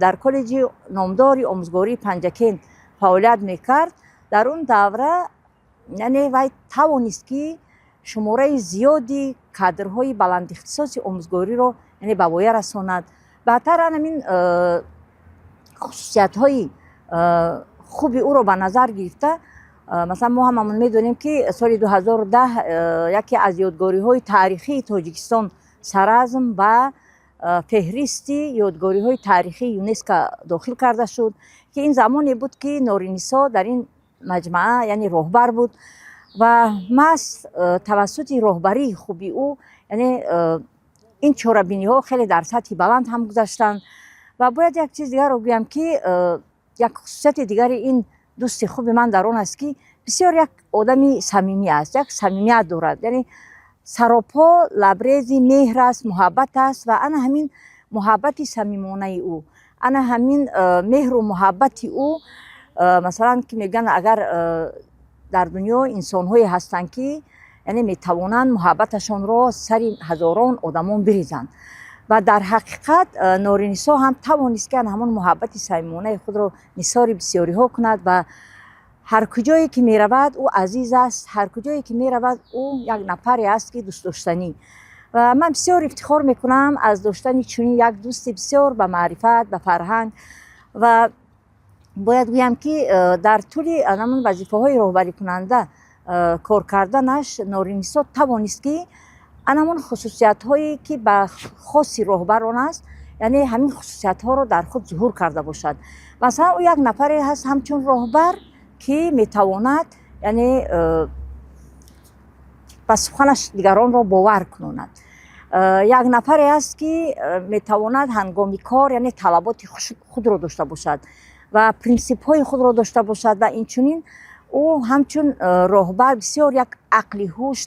дар коллеҷи номдори омӯзгории Панҷакент фаъолият мекард, дар он давра, яъне вай тавонист, ки шумораи зиёди кадрҳои баландихтисоси омӯзгориро, яъне, ба воя расонад. Баъдтар ҳамин хусусиятҳои хуби ӯро ба назар гирифта, масалан, мо ҳамамон медонем, ки соли 2010 яке аз ёдгориҳои таърихии Тоҷикистон, Саразм, ба феҳристи ёдгориҳои таърихии ЮНЕСКО дохил карда шуд, ки ин замоне буд, ки Норинисо дар ин маҷмаа, яъне, роҳбар буд. Ва маҳз тавассути роҳбарии хуби ӯ, яъне, ин чорабиниҳо хеле дар сатҳи баланд ҳам гузаштанд. Ва бояд як чиз дигарро гӯям, ки як хусусияти дигари ин дӯсти хуби ман дар он аст, ки бисёр як одами самимӣ аст, як самимият дорад, яъне саропо лабрези меҳр аст, муҳаббат аст. Ва ана ҳамин муҳаббати самимонаи ӯ, ана ҳамин меҳру муҳаббати ӯ, масалан, ки мегӯянд, агар дар дунё инсонҳое ҳастанд, ки, яъне, метавонанд муҳаббаташонро сари ҳазорон одамон бирезанд, ва дар ҳақиқат Норинисо ҳам тавонист, ки ҳамон муҳаббати самимонаи худро нисори бисёриҳо кунад. Ва ҳар куҷое ки меравад, ӯ азиз аст, ҳар куҷое ки меравад, ӯ як нафаре аст, ки дӯстдоштанӣ. Ва ман бисёр ифтихор мекунам аз доштани чунин як дӯсти бисёр ба маърифат, ба фарҳанг. Ва бояд гӯям, ки дар тӯли ҳамон вазифаҳои роҳбарикунанда кор карданаш Норинисо тавонист, ки ҳамон хусусиятҳое, ки ба хоси роҳбарон аст, яъне ҳамин хусусиятҳоро дар худ зуҳур карда бошад. Масалан, ӯ як нафаре ҳаст ҳамчун роҳбар, ки метавонад, яъне, ба суханаш дигаронро бовар кунонад, як нафаре аст, ки метавонад ҳангоми кор, яъне, талаботи худро дошта бошад ва принсипҳои худро дошта бошад. Ва инчунин ӯ ҳамчун роҳбар бисёр як ақли ҳуш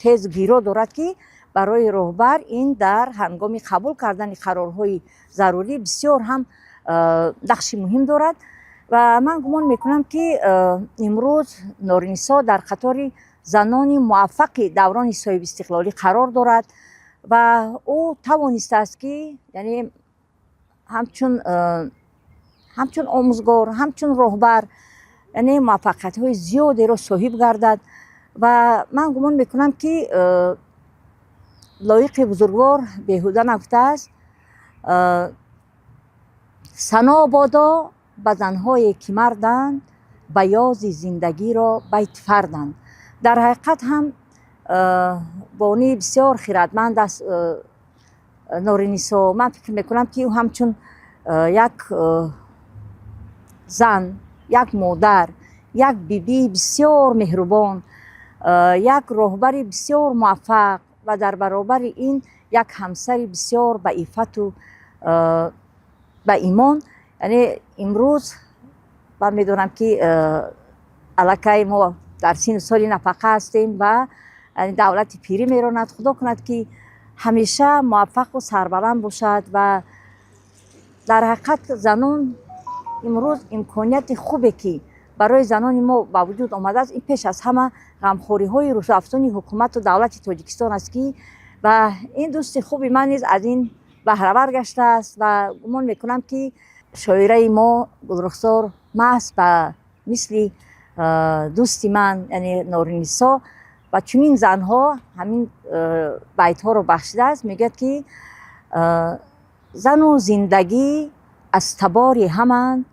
тез гиро дорад, ки барои роҳбар ин дар ҳангоми қабул кардани қарорҳои зарурӣ бисёр ҳам нақши муҳим дорад. Ва ман гумон мекунам, ки имрӯз Норинисо дар қатори занони муваффақи даврони соҳибистиқлолӣ қарор дорад ва ӯ тавонистааст, ки, яъне, ҳамчун омӯзгор, ҳамчун роҳбар, яъне, муваффақиятҳои зиёдеро соҳиб гардад. Ва ман гумон мекунам, ки Лоиқи бузургвор беҳуда нагуфтааст: «Сано бодо ба занҳое, ки марданд, баёзи зиндагиро байти фарданд». Дар ҳақиқат ҳам бонуи бисёр хиратманд аст Норинисо. Ман фикр мекунам, ки ӯ ҳамчун як зан, як модар, як бибии бисёр меҳрубон, як роҳбари бисёр муваффақ ва дар баробари ин як ҳамсари бисёр ба иффату ба имон, яъне, имрӯз ман медонам, ки аллакай мо дар синну соли нафақа ҳастем ва давлати пирӣ меронад. Худо кунад, ки ҳамеша муваффақу сарбаланд бошад. Ва дар ҳақиқат занон имрӯз имконияти хубе, ки барои занони мо ба вуҷуд омадааст, ин пеш аз ҳама ғамхориҳои рӯзафзуни ҳукумату давлати Тоҷикистон аст, ки ва ин дӯсти хуби ман низ аз ин баҳравар гаштааст. Ва гумон мекунам, ки шоираи мо Гулрухсор маҳз ба мисли дӯсти ман, яъне Норинисо, ва чунин занҳо ҳамин байтҳоро бахшидааст. Мегӯяд, ки зану зиндагӣ аз табори ҳаманд,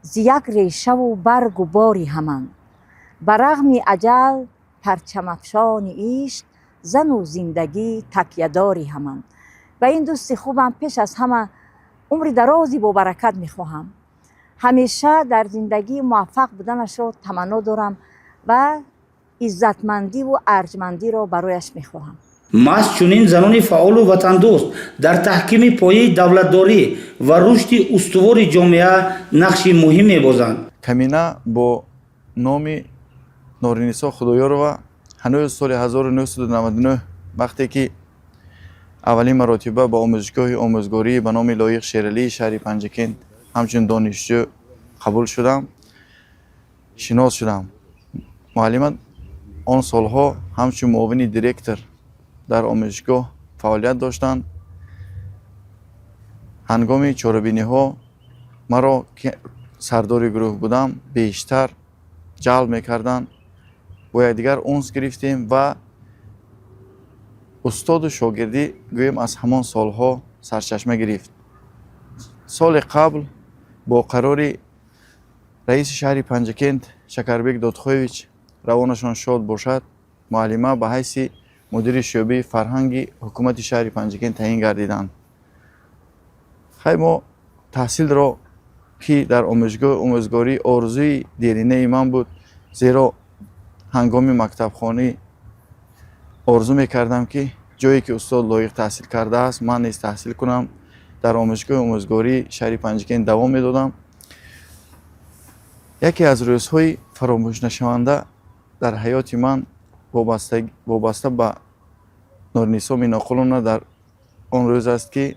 зи як решаву баргу бори ҳаманд. Ба рағми аҷал парчамафшони ишқ, зану зиндагӣ такядори ҳаманд. Ба ин дӯсти хубам пеш аз ҳама умри дарози бобаракат мехоҳам, ҳамеша дар зиндагӣ муваффақ буданашро таманно дорам ва иззатмандиву арҷмандиро барояш мехоҳам. Маҳз чунин занони фаъолу ватандӯст дар таҳкими пояи давлатдорӣ ва рушди устувори ҷомеа нақши муҳим мебозанд. Камина бо номи Норинисо Худоёрова ҳанӯз соли 1999, вақте ки аввалин маротиба ба омӯзишгоҳи омӯзгорӣ ба номи Лоиқ Шералии шаҳри Панҷакент ҳамчун донишҷӯ қабул шудам, шинос шудам. Муаллима он солҳо ҳамчун муовини директор дар омӯзишгоҳ фаъолият доштанд. Ҳангоми чорабиниҳо маро, ки сардори гурӯҳ будам, бештар ҷалб мекарданд. Бо якдигар унс гирифтем ва устоду шогирдӣ, гӯем, аз ҳамон солҳо сарчашма гирифт. Соли қабл бо қарори раиси шаҳри Панҷакент Шакарбек Додхоевич, равонашон шод бошад, муаллима ба ҳайси мудири шӯъбаи фарҳанги ҳукумати шаҳри Панҷакент таъин гардиданд. Хай, мо таҳсилро, ки дар омӯзишгоҳи омӯзгорӣ орзуи деринаи ман буд, зеро ҳангоми мактабхонӣ орзу мекардам, ки ҷое ки устод Лоиқ таҳсил кардааст, ман низ таҳсил кунам, дар омӯзишгоҳи омӯзгории шаҳри Панҷакент давом медодам. Яке аз рӯзҳои фаромӯшнашаванда дар ҳаёти ман вобаста ба Норинисо Миноқуловна дар он рӯз аст, ки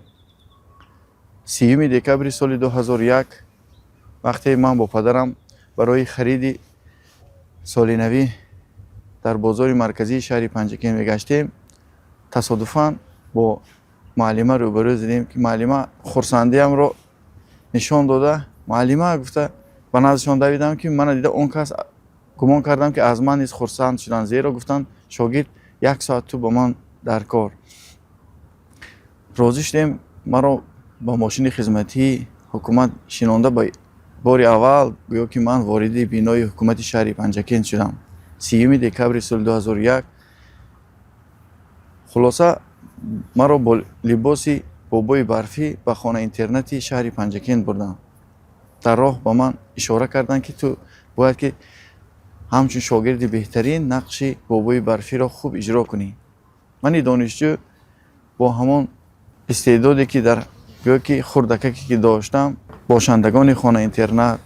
30 декабри соли 2001, вақте ман бо падарам барои хариди солинавӣ дар бозори марказии шаҳри Панҷакент мегаштем, тасодуфан бо муаллима рӯбарӯ зидем, ки муаллима хурсандиамро нишон дода, «Муаллима!» гуфта, ба наздишон давидам, ки мана дида, он кас гумон кардам, ки аз ман низ хурсанд шуданд, зеро гуфтанд: «Шогирд, як соат ту ба ман дар кор». Розӣ шудем. Маро ба мошини хизматии ҳукумат шинонда, ба бори аввал гӯё ки ман вориди бинои ҳукумати шаҳри Панҷакент шудам 30 декабри соли 2001. Хулоса, маро бо либоси бобои барфӣ ба хона интернати шаҳри Панҷакент бурданд. Дар роҳ ба ман ишора карданд, ки ту бояд ки ҳамчун шогирди беҳтарин нақши бобои барфиро хуб иҷро кунӣ. Мани донишҷӯ бо ҳамон истеъдоде, ки дар гӯё ки хурдакаке ки доштам, бошандагони хона интернат,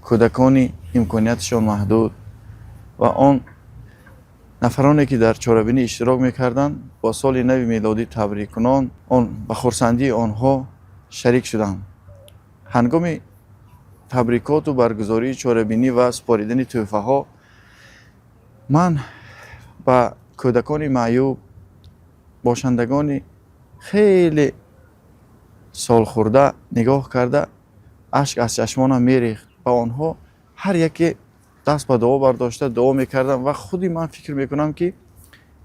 кӯдакони имконияташон маҳдуд ва он нафароне, ки дар чорабинӣ иштирок мекарданд, бо соли нави мелодӣ табриккунон, он ба хурсандии онҳо шарик шудам. Ҳангоми табрикоту баргузории чорабинӣ ва супоридани тӯҳфаҳо ман ба кӯдакони маъюб, бошандагони хеле солхӯрда нигоҳ карда, ашк аз чашмонам мерехт ва онҳо ҳар яке даст ба дуо бардошта дуо мекардам. Ва худи ман фикр мекунам, ки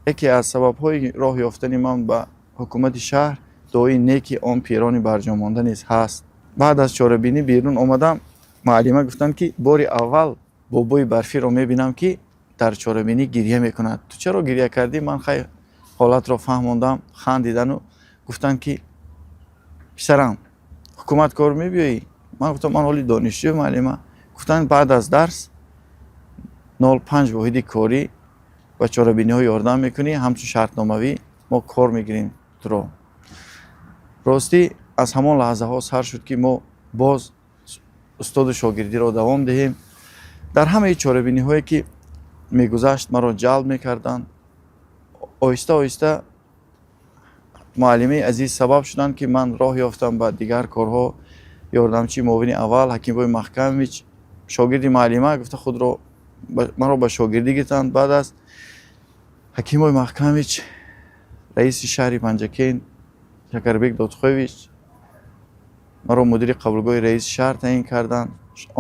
яке аз сабабҳои роҳ ёфтани ман ба ҳукумати шаҳр дуои неки он пирони барҷомонда низ ҳаст. Баъд аз чорабинӣ берун омадам. Муаллима гуфтанд, ки бори аввал бобои барфиро мебинам, ки дар чорабинӣ гирья мекунад. Ту чаро гирья кардӣ? Ман хай ҳолатро фаҳмондам. Хандидану гуфтанд, ки писарам, ҳукумат кор мебиёӣ? Ман гуфтам: «Ман ҳоли донишҷӯ, муаллима». Гуфтанд: «Баъд аз дарс 0,5 воҳиди корӣ ба чорабиниҳо ёрдам мекунӣ, ҳамчун шартномавӣ мо кор мегирем туро». Ростӣ, аз ҳамон лаҳзаҳо сар шуд, ки мо боз устоду шогирдиро давом диҳем. Дар ҳамаи чорабиниҳое, ки мегузашт, маро ҷалб мекарданд. Оҳиста оҳиста муаллимаи азиз сабаб шуданд, ки ман роҳ ёфтам ба дигар корҳо. Ёрдамчии муовини аввал Ҳакимбой Маҳкамович шогирди муаллима гуфта, худро маро ба шогирдӣ гирифтанд. Баъд аз Ҳакимбой Маҳкамович раиси шаҳри Панҷакент Шакарбек Додхоевич маро мудири қабулгоҳи раиси шаҳр таъин карданд.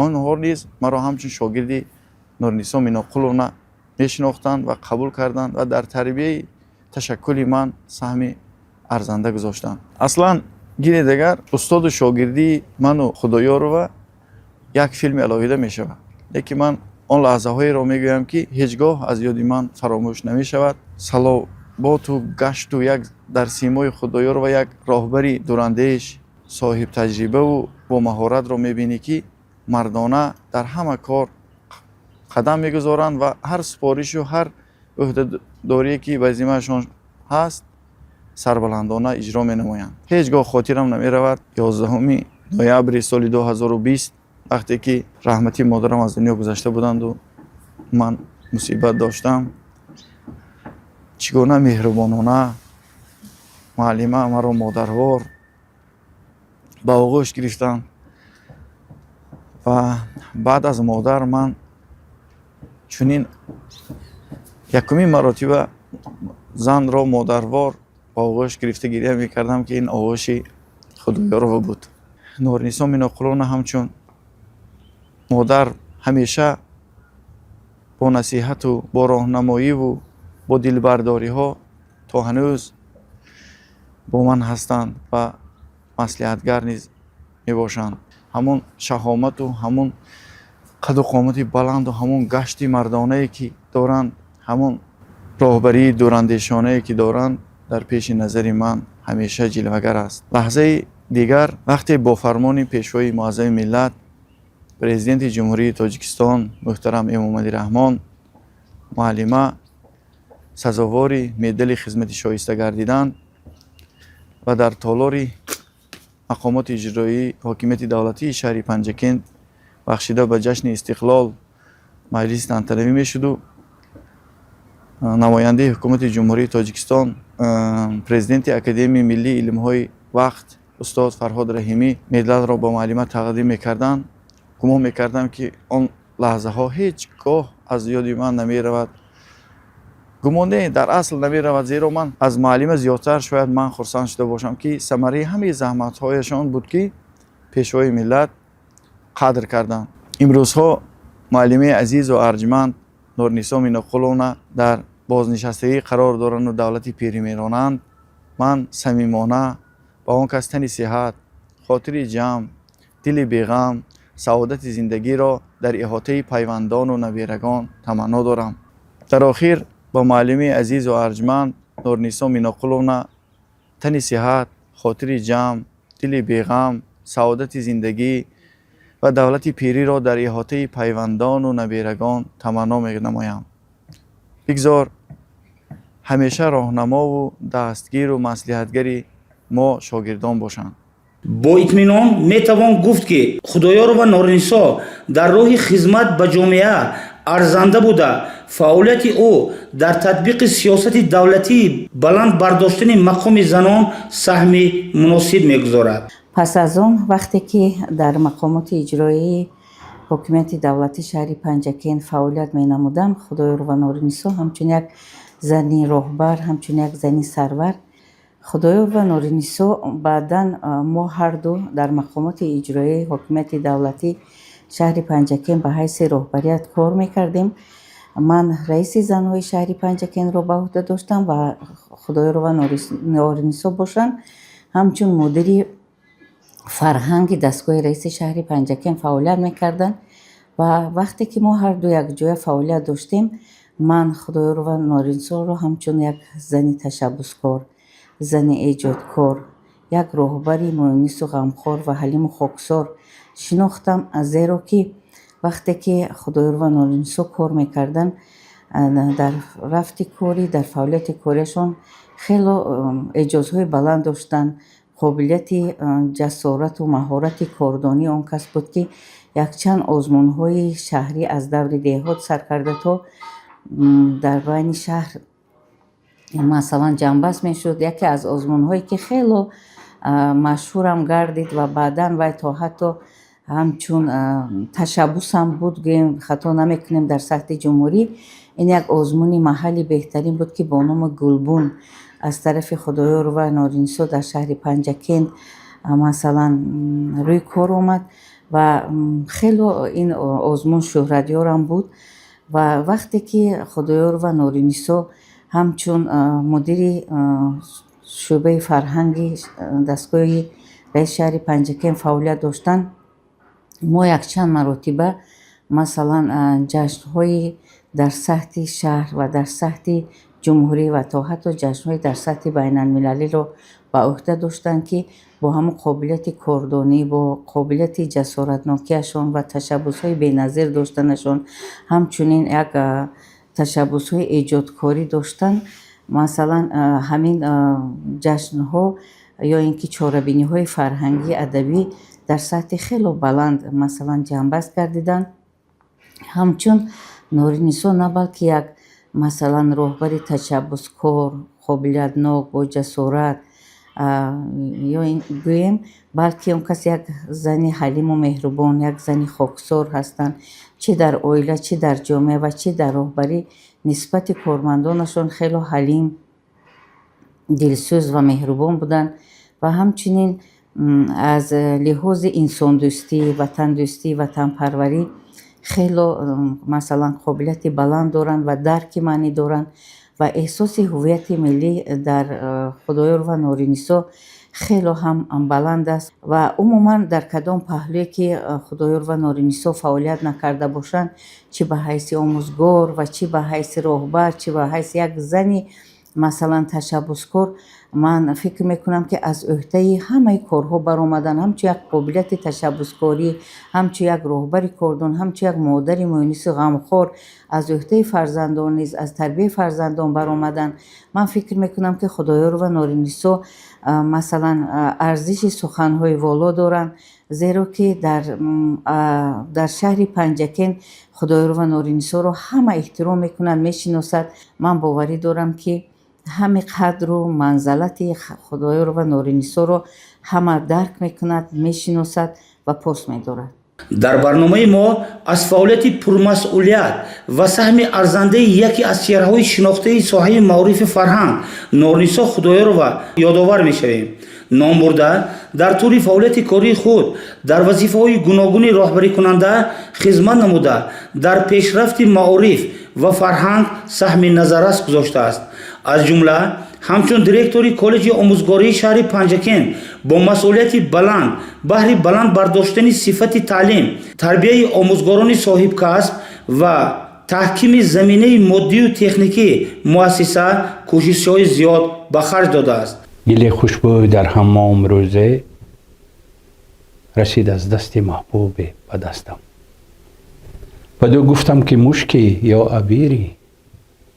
Онҳо низ маро ҳамчун шогирди Нурнисо Миноқуловна мешинохтанд ва қабул карданд ва дар тарбияи ташаккули ман саҳми арзанда гузоштанд. Аслан гиред, агар устоду шогирдии ману Худоёрова як филми алоҳида мешавад, лекин ман он лаҳзаҳоеро мегӯям, ки ҳеҷ гоҳ аз ёди ман фаромӯш намешавад. Салоботу гашту як дар симои Худоёрова як роҳбари дурандеш, соҳибтаҷрибаву бомаҳоратро мебинӣ, ки мардона дар ҳама кор қадам мегузоранд ва ҳар супоришу ҳар ӯҳдадорие, ки ба зиммаашон ҳаст, сарбаландона иҷро менамоянд. Ҳеҷ гоҳ хотирам намеравад, 11 ноябри соли 2020, вақте ки раҳматии модарам аз дунё гузашта буданду ман мусибат доштам, чӣ гуна меҳрубонона муаллима маро модарвор ба оғӯш гирифтанд. Ва баъд аз модар ман чунин якумин маротиба занро модарвор ба оғӯш гирифта гиря мекардам, ки ин оғӯши Худоёрова буд. Норинисо Миноқуловна ҳамчун модар ҳамеша бо насиҳату бо роҳнамоиву бо дилбардориҳо то ҳанӯз бо ман ҳастанд ва маслиҳатгар низ мебошанд. Ҳамон шаҳомату ҳамон қаду қомати баланду ҳамон гашти мардонае, ки доранд, ҳамон роҳбарии дурандешонае, ки доранд, дар пеши назари ман ҳамеша ҷилвагар аст. Лаҳзаи дигар, вақте бо фармони Пешвои муаззами миллат, Президенти Ҷумҳурии Тоҷикистон муҳтарам Эмомалӣ Раҳмон, муаллима сазовори медали хизмати шоиста гардиданд ва дар толори мақомоти иҷроии ҳокимияти давлатии шаҳри Панҷакент бахшида ба ҷашни Истиқлол маҷлиси тантанавӣ мешуду намояндаи Ҳукумати Ҷумҳурии Тоҷикистон, президенти Академияи миллии илмҳои вақт устод Фарҳод Раҳимӣ медалро ба муаллима тақдим мекарданд, гумон мекардам, ки он лаҳзаҳо ҳеҷ гоҳ аз ёди ман намеравад. Гумон не, дар асл намеравад, зеро ман аз муаллима зиёдтар шояд ман хурсанд шуда бошам, ки самараи ҳамаи заҳматҳояшон буд, ки Пешвои миллат қадр карданд. Имрӯзҳо муаллимаи азизу арҷманд Нурнисо Миноқуловна дар бознишастагӣ қарор доранду давлати пирӣ меронанд. Ман самимона ба он кас тани сиҳат, хотири ҷамъ, дили беғам, саодати зиндагиро дар иҳотаи пайвандону набирагон таманно дорам. Дар охир ба муаллимаи азизу арҷманд Нурнисо Миноқуловна тани сиҳат, хотири ҷамъ, дили беғам, саодати зиндагӣ ва давлати пириро дар иҳотаи пайвандону набирагон таманно менамоям. Бигзор ҳамеша роҳнамову дастгиру маслиҳатгари мо шогирдон бошанд. Бо итминон метавон гуфт, ки Худоёрова Норинисо дар роҳи хизмат ба ҷомеа арзанда буда, фаъолияти ӯ дар татбиқи сиёсати давлатии баланд бардоштани мақоми занон саҳми муносиб мегузорад. Пас аз он, вақте ки дар мақомоти иҷроии ҳокимияти давлатии шаҳри Панҷакент фаъолият менамудам, Худоёрова Норинисо ҳамчун як зани роҳбар, ҳамчун як зани сарвар, Худоёрова Норинисо, баъдан мо ҳарду дар мақомоти иҷроии ҳокимияти давлатӣ шаҳри Панҷакент ба ҳайси роҳбарият кор мекардем. Ман раиси занҳои шаҳри Панҷакентро ба уҳда доштам ва Худоёрова Норинисо бошанд, ҳамчун мудири фарҳанги дастгоҳи раиси шаҳри Панҷакент фаъолият мекарданд. Ва вақте ки мо ҳарду якҷоя фаъолият доштем, ман Худоёрова Норинисоро ҳамчун як зани ташаббускор, зани эҷодкор, як роҳбари муонису ғамхор ва ҳалиму хоксор шинохтам, зеро ки вақте ки Худоёрова Норинисо кор мекарданд, дар рафти корӣ, дар фаъолияти кориашон хело эҷодҳои баланд доштанд. Қобилияти ҷасорату маҳорати кордонии он кас буд, ки якчанд озмунҳои шаҳрӣ аз даври деҳот сар карда то дар байни шаҳр, масалан, ҷамъбаст мешуд. Яке аз озмунҳое, ки хело машҳурам гардид ва баъдан вай то ҳатто ҳамчун ташаббусам буд, гӯем, хато намекунем, дар сатҳи ҷумҳурӣ, ин як озмуни маҳалли беҳтарин буд, ки бо номи Гулбун аз тарафи Худоёрова Норинисо дар шаҳри Панҷакент, масалан, рӯи кор омад ва хело ин озмун шӯҳратёрам буд. Ва вақте ки Худоёрова Норинисо ҳамчун мудири шӯъбаи фарҳанги дастгоҳи раиси шаҳри Панҷакент фаъолият доштанд, мо якчанд маротиба, масалан, ҷашнҳои дар сатҳи шаҳр ва дар сатҳи ҷумҳурӣ ва то ҳатто ҷашнҳои дар сатҳи байналмилалиро ба уҳда доштанд, ки бо ҳамон қобилияти кордонӣ, бо қобилияти ҷасоратнокиашон ва ташаббусҳои беназир доштанашон, ҳамчунин як ташаббусҳои эҷодкорӣ доштан. Масалан, ҳамин ҷашнҳо ё ин ки чорабиниҳои фарҳангӣ, адабӣ дар сатҳи хело баланд, масалан, ҷамъбаст гардиданд. Ҳамчун Норинисо на балки як, масалан, роҳбари ташаббускор, қобилиятнок, бо ҷасорат ё ин гӯем, балки он кас як зани ҳалиму меҳрубон, як зани хоксор ҳастанд. Чӣ дар оила, чӣ дар ҷомеа ва чӣ дар роҳбарӣ нисбати кормандонашон хело ҳалим, дилсӯз ва меҳрубон буданд ва ҳамчунин аз лиҳози инсондӯстӣ, ватандӯстӣ, ватанпарварӣ хело, масалан, қобилияти баланд доранд ва дарки маънӣ доранд ва эҳсоси ҳуввияти миллӣ дар Худоёрова Норинисо хело ҳам баланд аст. Ва умуман дар кадом паҳлӯе ки Худоёрова Норинисо фаъолият накарда бошанд, чӣ ба ҳайси омӯзгор ва чӣ ба ҳайси роҳбар, чӣ ба ҳайси як зани, масалан, ташаббускор, ман фикр мекунам, ки аз ӯҳдаи ҳамаи корҳо баромадан, ҳамчун як қобилияти ташаббускорӣ, ҳамчун як роҳбари кордон, ҳамчун як модари муёнису ғамхор аз ӯҳдаи фарзандон низ, аз тарбияи фарзандон баромадан. Ман фикр мекунам, ки Худоёрова Норинисо, масалан, арзиши суханҳои воло доранд, зеро ки дар шаҳри Панҷакент Худоёрова Норинисоро ҳама эҳтиром мекунанд, мешиносад. Ман боварӣ дорам, ки ҳами қадру манзалати Худоёрова Норинисоро ҳама дарк мекунад, мешиносад ва пос медорад. Дар барномаи мо аз фаъолияти пурмасъулият ва саҳми арзандаи яке аз чеҳраҳои шинохтаи соҳаи маорифи фарҳанг Норинисо Худоёрова ёдовар мешавем. Номбурда дар тӯли фаъолияти кории худ дар вазифаҳои гуногуни роҳбарикунанда хизмат намуда, дар пешрафти маориф ва фарҳанг саҳми назаррас гузоштааст. Аз ҷумла ҳамчун директори коллеҷи омӯзгории шаҳри Панҷакент бо масъулияти баланд баҳри баланд бардоштани сифати таълим, тарбияи омӯзгорони соҳибкасб ва таҳкими заминаи моддию техникӣ муассиса кӯшишҳои зиёд ба харҷ додааст. Гили хушбӯй дар ҳаммом рӯзе расид аз дасти маҳбубе ба дастам. Баъду гуфтам, ки мушкӣ ё абирӣ,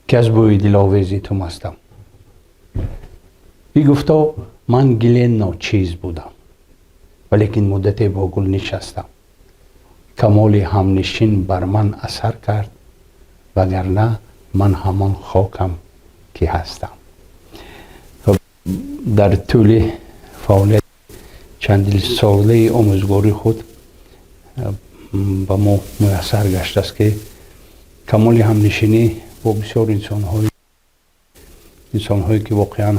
ки аз бӯи диловези ту мастам. Бигуфто: ман гиле ночиз будам, валекин муддате бо гул нишастам. Камоли ҳамнишин бар ман асар кард, вагарна ман ҳамон хокам, ки ҳастам. Дар тӯли фаъолияти чандилсолаи омӯзгории худ ба мо муяссар гаштааст, ки камоли ҳамнишинӣ бо бисёр инсонҳое, ки воқеан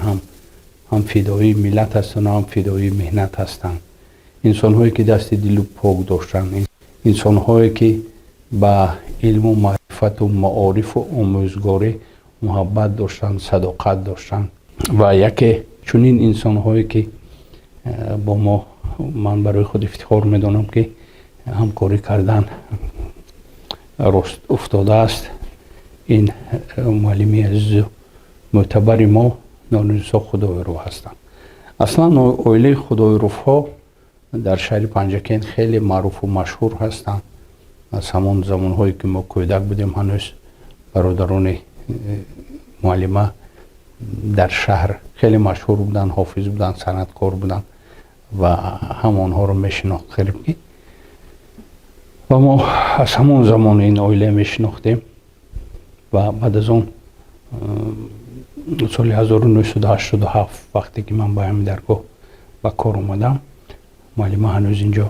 ҳам фидоии миллат ҳастанд, ҳам фидоии меҳнат ҳастанд, инсонҳое, ки дасти дилу пок доштанд, инсонҳое, ки ба илму маърифату маорифу омӯзгорӣ муҳаббат доштанд, садоқат доштанд. Ва яке чунин инсонҳое, ки бо мо ман барои худ ифтихор медонам, ки ҳамкорӣ кардан рост уфтодааст, ин муаллими азизу мӯътабари мо Норинисо Худоёрова ҳастанд. Аслан оилаи Худоёровҳо дар шаҳри Панҷакент хеле маъруфу машҳур ҳастанд. Аз ҳамон замонҳое, ки мо кӯдак будем, ҳанӯз бародарони муаллима дар шаҳр хеле машҳур буданд, ҳофиз буданд, санъаткор буданд ва ҳам онҳоро мешинохт қариб ки. Ва мо аз ҳамон замон ин оила мешинохтем. Ва баъд аз он, соли 1987, вақте ки ман ба ҳамин даргоҳ ба кор омадам, муаллима ҳанӯз инҷо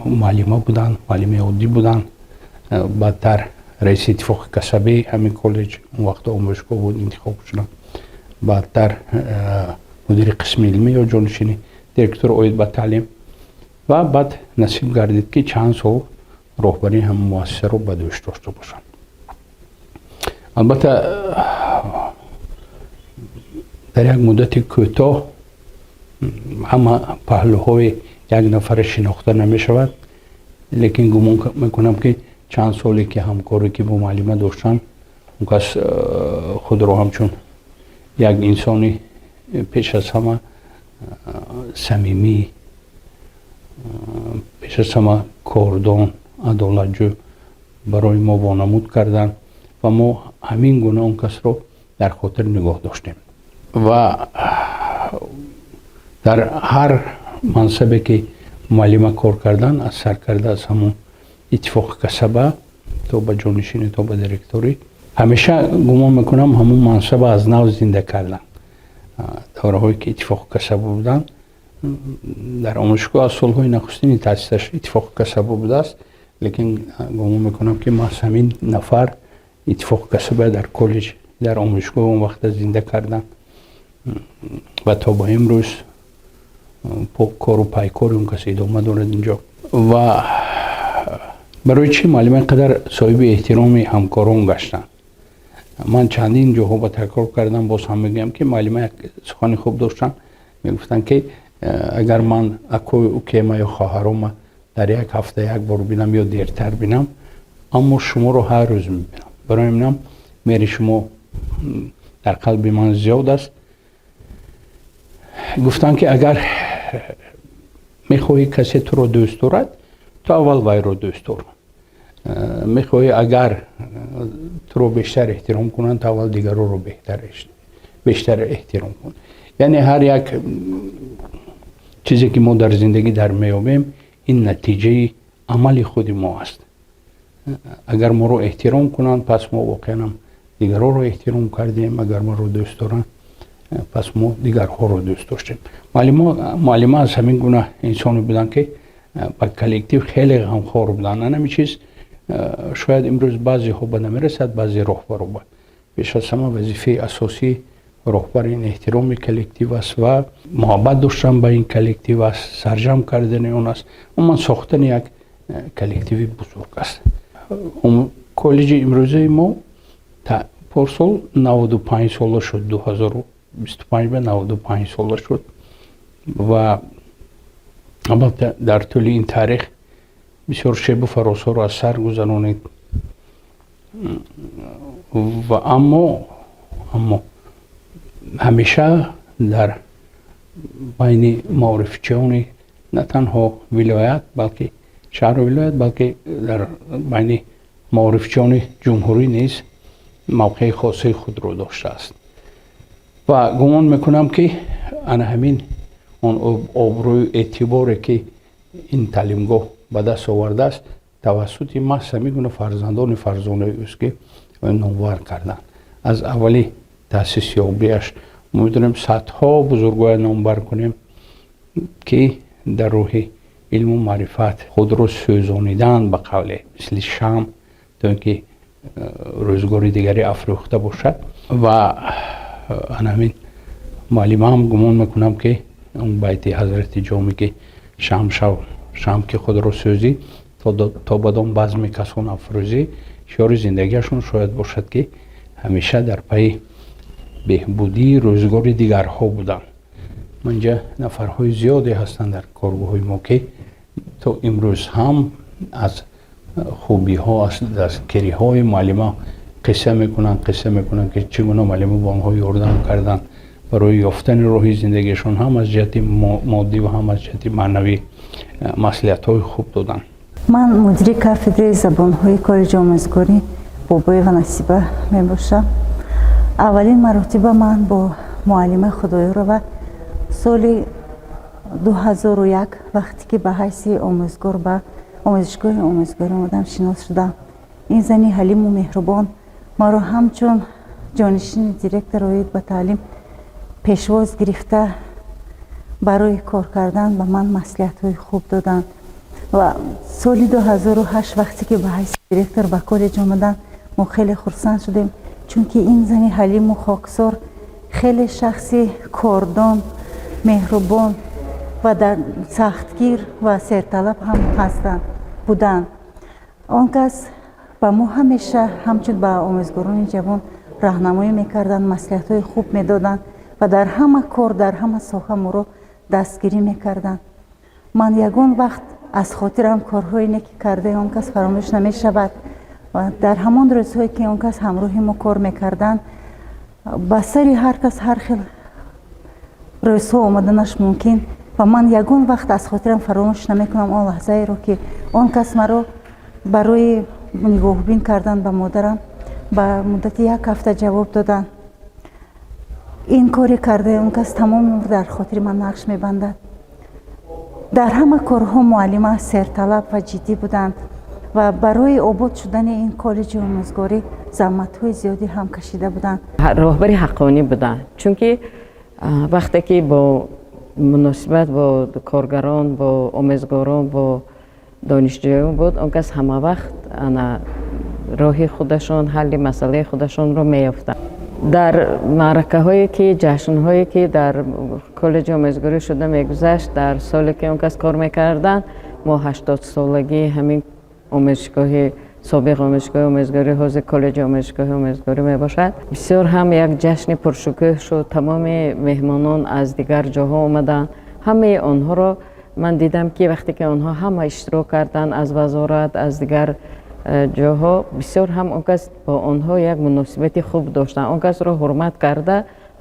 муаллима буданд, муаллими оддӣ буданд. Баъдтар раиси иттифоқи касабӣ ҳамин коллеҷ, он вақт омӯзишгоҳ буд, интихоб шудам. Баъдтар мудири қисми илмӣ ё ҷонишини директор оид ба таълим ва баъд насиб гардид, ки чанд сол роҳбарии ҳамин муассисаро ба дӯш дошта бошам. Албатта, дар як муддати кӯтоҳ ҳама паҳлӯҳои як нафара шинохта намешавад, лекин гумон мекунам, ки чанд соле ки ҳамкорӣ ки бо муаллима доштан, он кас худро ҳамчун як инсони пеш аз ҳама самимӣ, пеш аз ҳама кордон, адолатҷӯ барои мо вонамуд карданд ва мо ҳамин гуна он касро Дар хотир нигоҳ доштем ва дар ҳар мансабе ки муаллима кор кардан, аз сар карда аз ҳамон иттифоқи касаба то ба ҷонишинӣ, то ба директорӣ, ҳамеша гумон мекунам, ҳамон мансаба аз нав зинда кардан. Давраҳое ки иттифоқи касаба буданд дар омӯзишгоҳ, аз солҳои нахустини таъсисаш иттифоқи касаба будааст, лекин гумон мекунам, ки маҳз ҳамин нафар иттифоқи касаба дар коллеҷ, дар омӯзишгоҳ он вақта зинда кардан ва то ба имрӯз кору пайкори он кас идома дорад инҷо. Ва барои чӣ муаллима ин қадар соҳиби эҳтироми ҳамкорон гаштанд? Ман чандин ҷоҳо ба такрор кардам, боз ҳам мегӯям, ки муаллима як сухани хуб доштанд. Мегуфтанд, ки агар ман акою укема ё хоҳарома дар як ҳафта як бор бинам ё дертар бинам, аммо шуморо ҳар рӯз мебинам. Барои минам меҳри шумо дар қалби ман зиёд аст. Гуфтанд, ки агар мехоҳӣ касе туро дӯст дорад, ту аввал вайро дӯст дор. Мехоҳӣ, агар туро бештар эҳтиром кунанд, ту аввал дигароро бештар эҳтиром кун. Яъне ҳар як чизе ки мо дар зиндагӣ дар меёбем, ин натиҷаи амали худи мо аст. Агар моро эҳтиром кунанд, пас мо воқеанам дигарҳоро эҳтиром кардем. Агар моро дӯст доранд, пас мо дигарҳоро дӯст доштем. Муаллима аз ҳамин гуна инсоне буданд, ки ба коллектив хеле ғамхор буданд. Ҳамин чиз шояд имрӯз баъзеҳо ба намерасад, баъзе роҳбаро. Пеш аз ҳама, вазифаи асосии роҳбар ин эҳтироми коллектив аст ва муҳаббат доштан ба ин коллектив аст, сарҷамъ кардани он аст, умуман сохтани як коллективи бузург аст. Коллеҷи имрӯзаи мо порсол 95 сола шуд, 2025 ба 95 сола шуд. Ва албатта, дар тӯли ин таърих бисёр шебу фарозҳоро аз сар гузаронид. Ва аммо ҳамеша дар байни маорифчиёни на танҳо вилоят, балки шаҳру вилоят, балки дар байни маорифчиёни ҷумҳурӣ низ мавқеи хосаи худро доштааст. Ва гумон мекунам, ки ана ҳамин он обрӯю эътиборе ки ин таълимгоҳ ба даст овардааст, тавассути маҳз ҳамин гуна фарзандони фарзонаи ӯст, ки номвар карданд. Аз аввали таъсисёбиаш мо метавонем садҳо бузургоя номбар кунем, ки дар роҳи илму маърифат худро сӯзонидан, ба қавле мисли шамъ, то ин ки рӯзгори дигаре афрӯхта бошад. Ва ана ҳамин муаллимаам, гумон мекунам, ки он байти ҳазрати Ҷомӣ, ки «Шамъ шав, шамъ, ки худро сӯзӣ, то бадон базми касон афрӯзӣ», шиори зиндагиашон шояд бошад, ки ҳамеша дар пайи беҳбудии рӯзгори дигарҳо буданд. Инҷа нафарҳои зиёде ҳастанд дар коргоҳҳои мо, ки то имрӯз ҳам аз хубиҳо, аз дастгириҳои муаллима қисса мекунанд, ки чӣ гуна муаллима ба онҳо ёрдам карданд барои ёфтани роҳи зиндагиашон, ҳам аз ҷиҳати моддӣ ва ҳам аз ҷиҳати маънавӣ маслиҳатҳои хуб доданд. Ман мудири кафедраи забонҳои коллеҷи омӯзгорӣ Бобоева Насиба мебошам. Аввалин маротиба ман бо муаллима Худоёрова соли 2001, вақте ки ба ҳайси омӯзгор ба омӯзишгоҳи омӯзгорӣ омадам, шинос шудам. Ин зани ҳалиму меҳрубон маро ҳамчун ҷонишини директор оид ба таълим пешвоз гирифта, барои кор кардан ба ман маслиҳатҳои хуб доданд. Ва соли 2008, вақте ки ба ҳайси директор ба коллеҷ омаданд, мо хеле хурсанд шудем, чунки ин зани ҳалиму хоксор хеле шахси кордон, меҳрубон ва дар сахтгир ва серталаб ҳам ҳастанд, буданд. Он кас ба мо ҳамеша ҳамчун ба омӯзгорони ҷавон роҳнамоӣ мекарданд, маслиҳатҳои хуб медоданд ва дар ҳама кор, дар ҳама соҳа моро дастгирӣ мекарданд. Ман ягон вақт аз хотирам корҳое не ки кардаи он кас фаромӯш намешавад. Ва дар ҳамон рӯзҳое ки он кас ҳамроҳи мо кор мекарданд, ба сари ҳар кас ҳар хел рӯзҳо омаданаш мумкин, ва ман ягон вақт аз хотирам фаромӯш намекунам он лаҳзаеро, ки он кас маро барои нигоҳубин кардан ба модарам ба муддати як ҳафта ҷавоб доданд. Ин кори кардаи он кас тамоми умр дар хотири ман нақш мебандад. Дар ҳама корҳо муаллима серталаб ва ҷиддӣ буданд ва барои обод шудани ин коллеҷи омӯзгорӣ заҳматҳои зиёдӣ ҳам кашида буданд. Роҳбари ҳаққонӣ буданд, чунки вақте ки бо муносибат бо коргарон, бо омӯзгорон, бо донишҷӯён буд, он кас ҳама вақт ана роҳи худашон, ҳалли масъалаи худашонро меёфтанд. Дар маъракаҳое ки, ҷашнҳое ки дар коллеҷи омӯзгорӣ шуда мегузашт, дар соле ки он кас кор мекарданд, мо 80-солагии ҳамин омӯзишгоҳи собиқ, омӯзишгоҳи омӯзгорӣ, ҳозир коллеҷи омӯзишгоҳи омӯзгорӣ мебошад, бисёр ҳам як ҷашни пуршукӯҳ шуд. Тамоми меҳмонон аз дигар ҷоҳо омаданд. Ҳамаи онҳоро ман дидам, ки вақте ки онҳо ҳама иштирок карданд, аз вазорат, аз дигар ҷоҳо, бисёр ҳам он кас бо онҳо як муносибати хуб доштанд, он касро ҳурмат карда,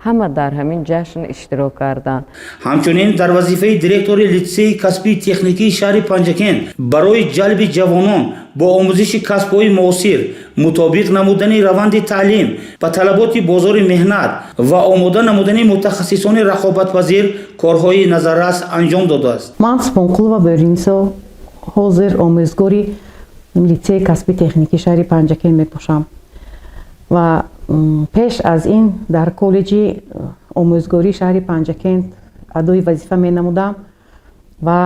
ҳама дар ҳамин ҷашн иштирок карданд. Ҳамчунин дар вазифаи директори литсейи касбии техникии шаҳри Панҷакент барои ҷалби ҷавонон бо омӯзиши касбҳои муосир, мутобиқ намудани раванди таълим ба талаботи бозори меҳнат ва омода намудани мутахассисони рақобатпазир корҳои назаррас анҷом додааст. Ман Субонқулова Бӯринисо, ҳозир омӯзгори литсейи касби техникии шаҳри Панҷакент мебошам ва пеш аз ин дар коллеҷи омӯзгории шаҳри Панҷакент адои вазифа менамудам ва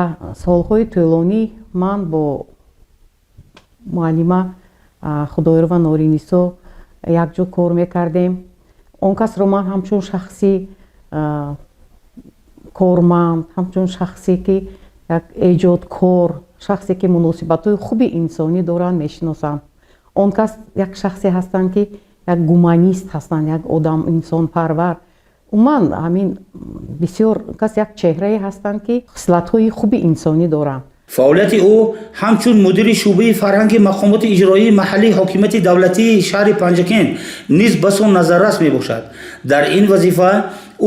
солҳои тӯлонӣ ман бо муаллима Худоёрова Норинисо якҷо кор мекардем. Он касро ман ҳамчун шахси корманд, ҳамчун шахсе ки як эҷодкор, шахсе ки муносибатҳои хуби инсонӣ доранд, мешиносам. Он кас як шахсе ҳастанд, ки як гуманист ҳастанд, як одам инсонпарвар. Умуман, ҳамин бисёр кас як чеҳрае ҳастанд, ки хислатҳои хуби инсонӣ доранд. Фаъолияти ӯ ҳамчун мудири шӯъбаи фарҳанги мақомоти иҷроии маҳаллии ҳокимияти давлатии шаҳри Панҷакент низ басо назаррас мебошад. Дар ин вазифа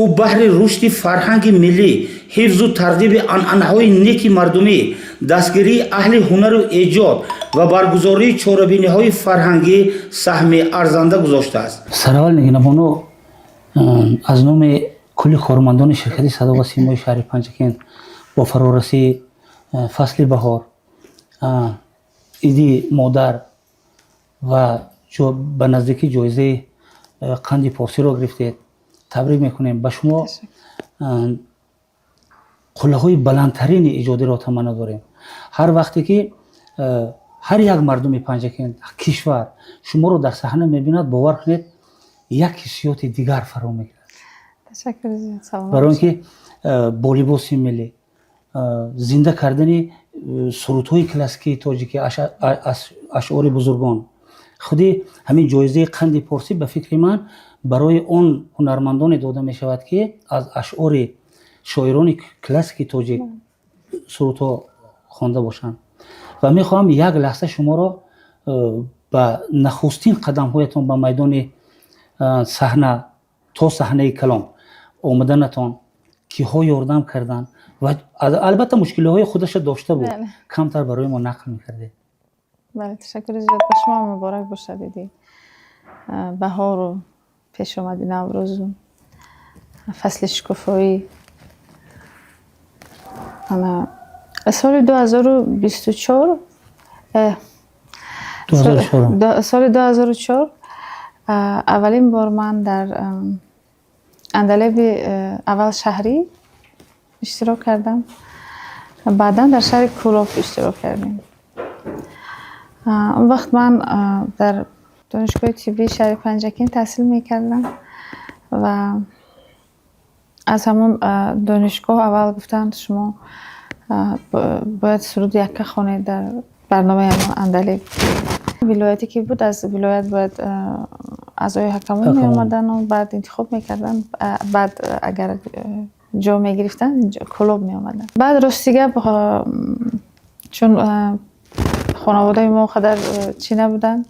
ӯ баҳри рушди фарҳанги миллӣ, ҳифзу тарғиби анъанаҳои неки мардумӣ, дастгирии аҳли ҳунару эҷод ва баргузории чорабиниҳои фарҳангӣ саҳми арзанда гузоштааст. Сараввал, Нигинабону, аз номи кулли кормандони ширкати Садо ва Симои шаҳри Панҷакент бо фарорасии фасли баҳор, Иди модар ва ба наздикӣ ҷоизаи Қанди Порсиро гирифтед, табрик мекунем. Ба шумо қуллаҳои баландтарини иҷодиро таманно дорем. Ҳар вақте ки ҳар як мардуми Панҷакент, кишвар шуморо дар саҳна мебинад, бовар кунед, як ҳиссиёти дигар фаро мегирад, барои он ки бо либоси миллӣ, зинда кардани сурудҳои классикии тоҷикӣ, ашъори бузургон, худи ҳамин ҷоизаи Қанди Порсӣ, ба фикри ман, барои он ҳунармандоне дода мешавад, ки аз ашъори шоирони классики тоҷик сурудҳо хонда бошанд. Ва мехоҳам як лаҳза шуморо ба нахустин қадамҳоятон ба майдони саҳна, то саҳнаи калон омаданатон, киҳо ёрдам карданд ва албатта мушкилиҳои худаша дошта буд, камтар барои мо нақл мекардед. Бале, ташаккури зиёд. Ба шумо муборак бошад иди баҳору пешомади Наврӯзу фасли шукуфоӣ. Ана соли 2024, соли 2004 аввалин бор ман дар Андалеби аввал шаҳрӣ иштирок кардам, баъдан дар шаҳри Кӯлоб иштирок кардем. Он вақт ман дар донишгоҳи тиббии шаҳри Панҷакент таҳсил мекардам ва аз ҳамон донишгоҳ аввал гуфтанд, шумо бояд суруди якка хонед дар барномаи ҳамон Андалеб. Вилояте ки буд, аз вилоят бояд аъзои ҳакамон меомадану баъд интихоб мекарданд. Баъд агар ҷо мегирифтанд, Кӯлоб меомаданд. Баъд, рости гап, чун хонаводаи мо қадар чӣ набуданд,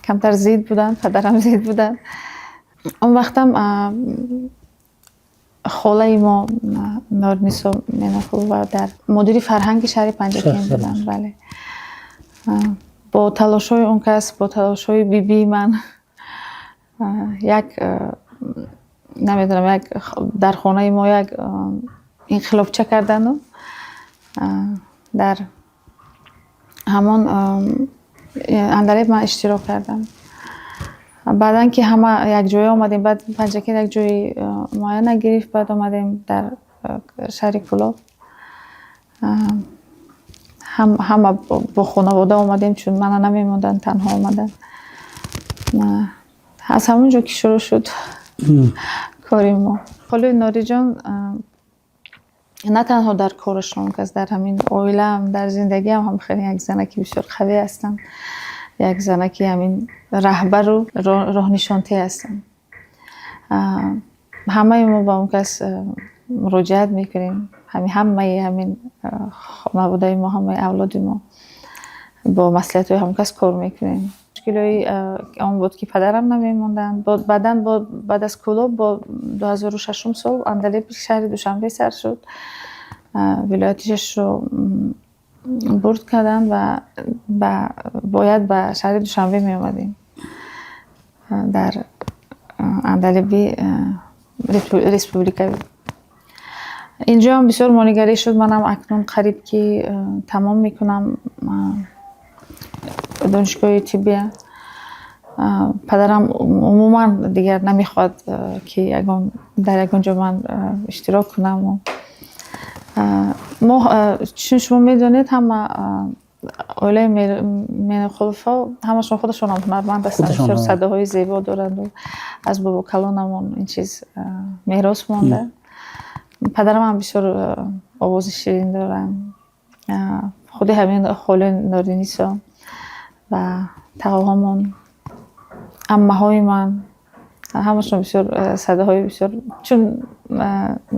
камтар зид буданд, падарам зид буданд. Он вақтам холаи мо Норнисо Менақулова дар мудири фарҳанги шаҳри Панҷакент буданд. Бале, бо талошҳои он кас, бо талошҳои бибии ман як Намедонам, як дар хонаи мо як инқилобча кардану дар ҳамон Андалеб ман иштирок кардам. Баъдан ки ҳама якҷоя омадем, баъд Панҷакент як ҷои муайяна гирифт, баъд омадем дар шаҳри Кӯлоб. Ҳама бо хонавода омадем, чун мана намемонданд танҳо омадан. Аз ҳамон ҷо ки шурӯъ шуд кори мо. Холаи Нориҷон на танҳо дар корашон, кас дар ҳамин оилаам, дар зиндагиам ҳам хеле як занаки бисёр қавӣ ҳастанд, як занаки ҳамин раҳбару роҳнишонте ҳастанд. Ҳамаи мо ба он кас муроҷиат мекунем. Ҳамаи ҳамин хонаводаи мо, ҳамаи авлоди мо бо маслиҳатҳои ҳамон кас кор мекунем. Мушкилиҳои он буд, ки падарам намемонданд. Баъдан баъд аз Кӯлоб, бо 2006 сол Андалеб шаҳри Душанбе сар шуд. Вилоятишашро бурд карданд ва бояд ба шаҳри Душанбе меомадем дар Андалеби республикавӣ. Инҷоам бисёр монигарӣ шуд. Манам акнун қариб ки тамом мекунам донишгоҳи тиббия. Падарам умуман дигар намехоҳад, ки ягон дар ягон ҷо ман иштирок кунам. Мо, чун шумо медонед, ҳама оилаи Меноқуловҳо ҳамашон худашонам ҳунарманд ҳастанд, бисёр садоҳои зебо доранду аз бобокалонамон ин чиз мерос монда. Падарам ҳам бисёр овози ширин доранд, худи ҳамин холаи Норинисо ва тағоҳомон, аммаҳои ман ҳамашон бисёр садоҳои бисёр, чун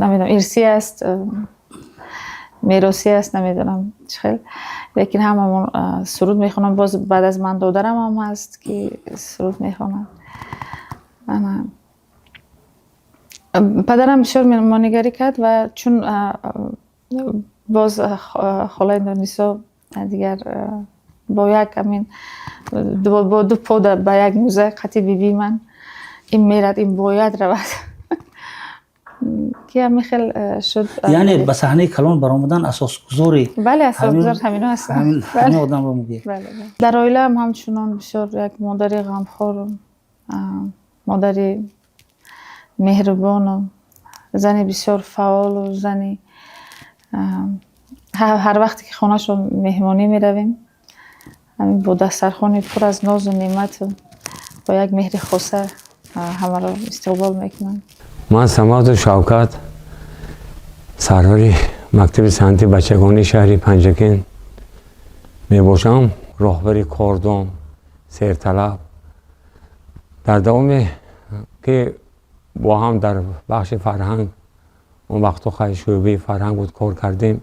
намедонам, ирсӣ аст, меросӣ аст, намедонам чӣ хел, лекин ҳамамон суруд мехонам. Боз баъд аз ман додарам ҳам ҳаст, ки суруд мехонад. Падарам бисёр монигарӣ кард ва чун боз холаи Норинисо дигар бо як ҳамин бо ду по ба як мӯза қати бибии ман ин мерад, ин бояд равад, ки ҳамин хел шуд. Яъне ба саҳнаи калон баромадан асосгузори Бале, асосгузор ҳамино ҳастанд. Ҳамин одамро мегӯед. Дар оилаам ҳамчунон бисёр як модари ғамхору, модари меҳрубону, зани бисёр фаъолу, зани ҳар вақте ки хонашон меҳмонӣ меравем, ҳамин бо дастархони пур аз нозу неъмату бо як меҳри хоса ҳамаро истиқбол мекунанд. Ман Самаду Шавкат, сарвари мактаби санъати бачагонии шаҳри Панҷакент мебошам, роҳбари кордон, серталаб. Дар давоме ки бо ҳам дар бахши фарҳанг, он вақтҳо хай шӯъбаи фарҳанг буд, кор кардем,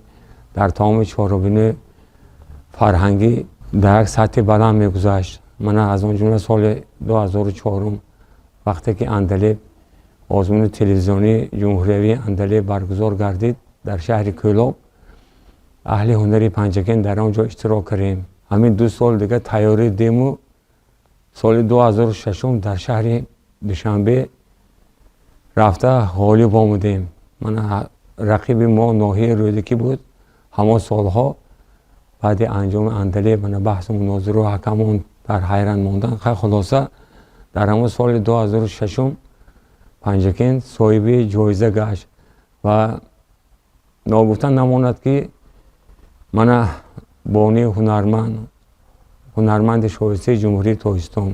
дар тамоми чорабинои фарҳангӣ дар як сатҳи баланд мегузашт. Мана, аз он ҷумла соли 2004, вақте ки Андалеб, озмуни телевизионии ҷумҳуриявии Андалеб баргузор гардид дар шаҳри Кӯлоб, аҳли ҳунари Панҷакент дар он ҷо иштирок кардем. Ҳамин 2 сол дига тайёрӣ дидему соли 2006 дар шаҳри Душанбе рафта ғолиб омадем. Мана, рақиби мо ноҳияи Рӯдакӣ буд. Ҳамон солҳо баъди анҷоми Андалеб, мана, баҳсу мунозиру, ҳакамон дар ҳайрат мондан. Хай, хулоса, дар ҳамон соли 2006 Панҷакент соҳиби ҷоиза гашт. Ва ногуфта намонад, ки мана, бонии ҳунарманд, ҳунарманди шоистаи Ҷумҳурии Тоҷикистон,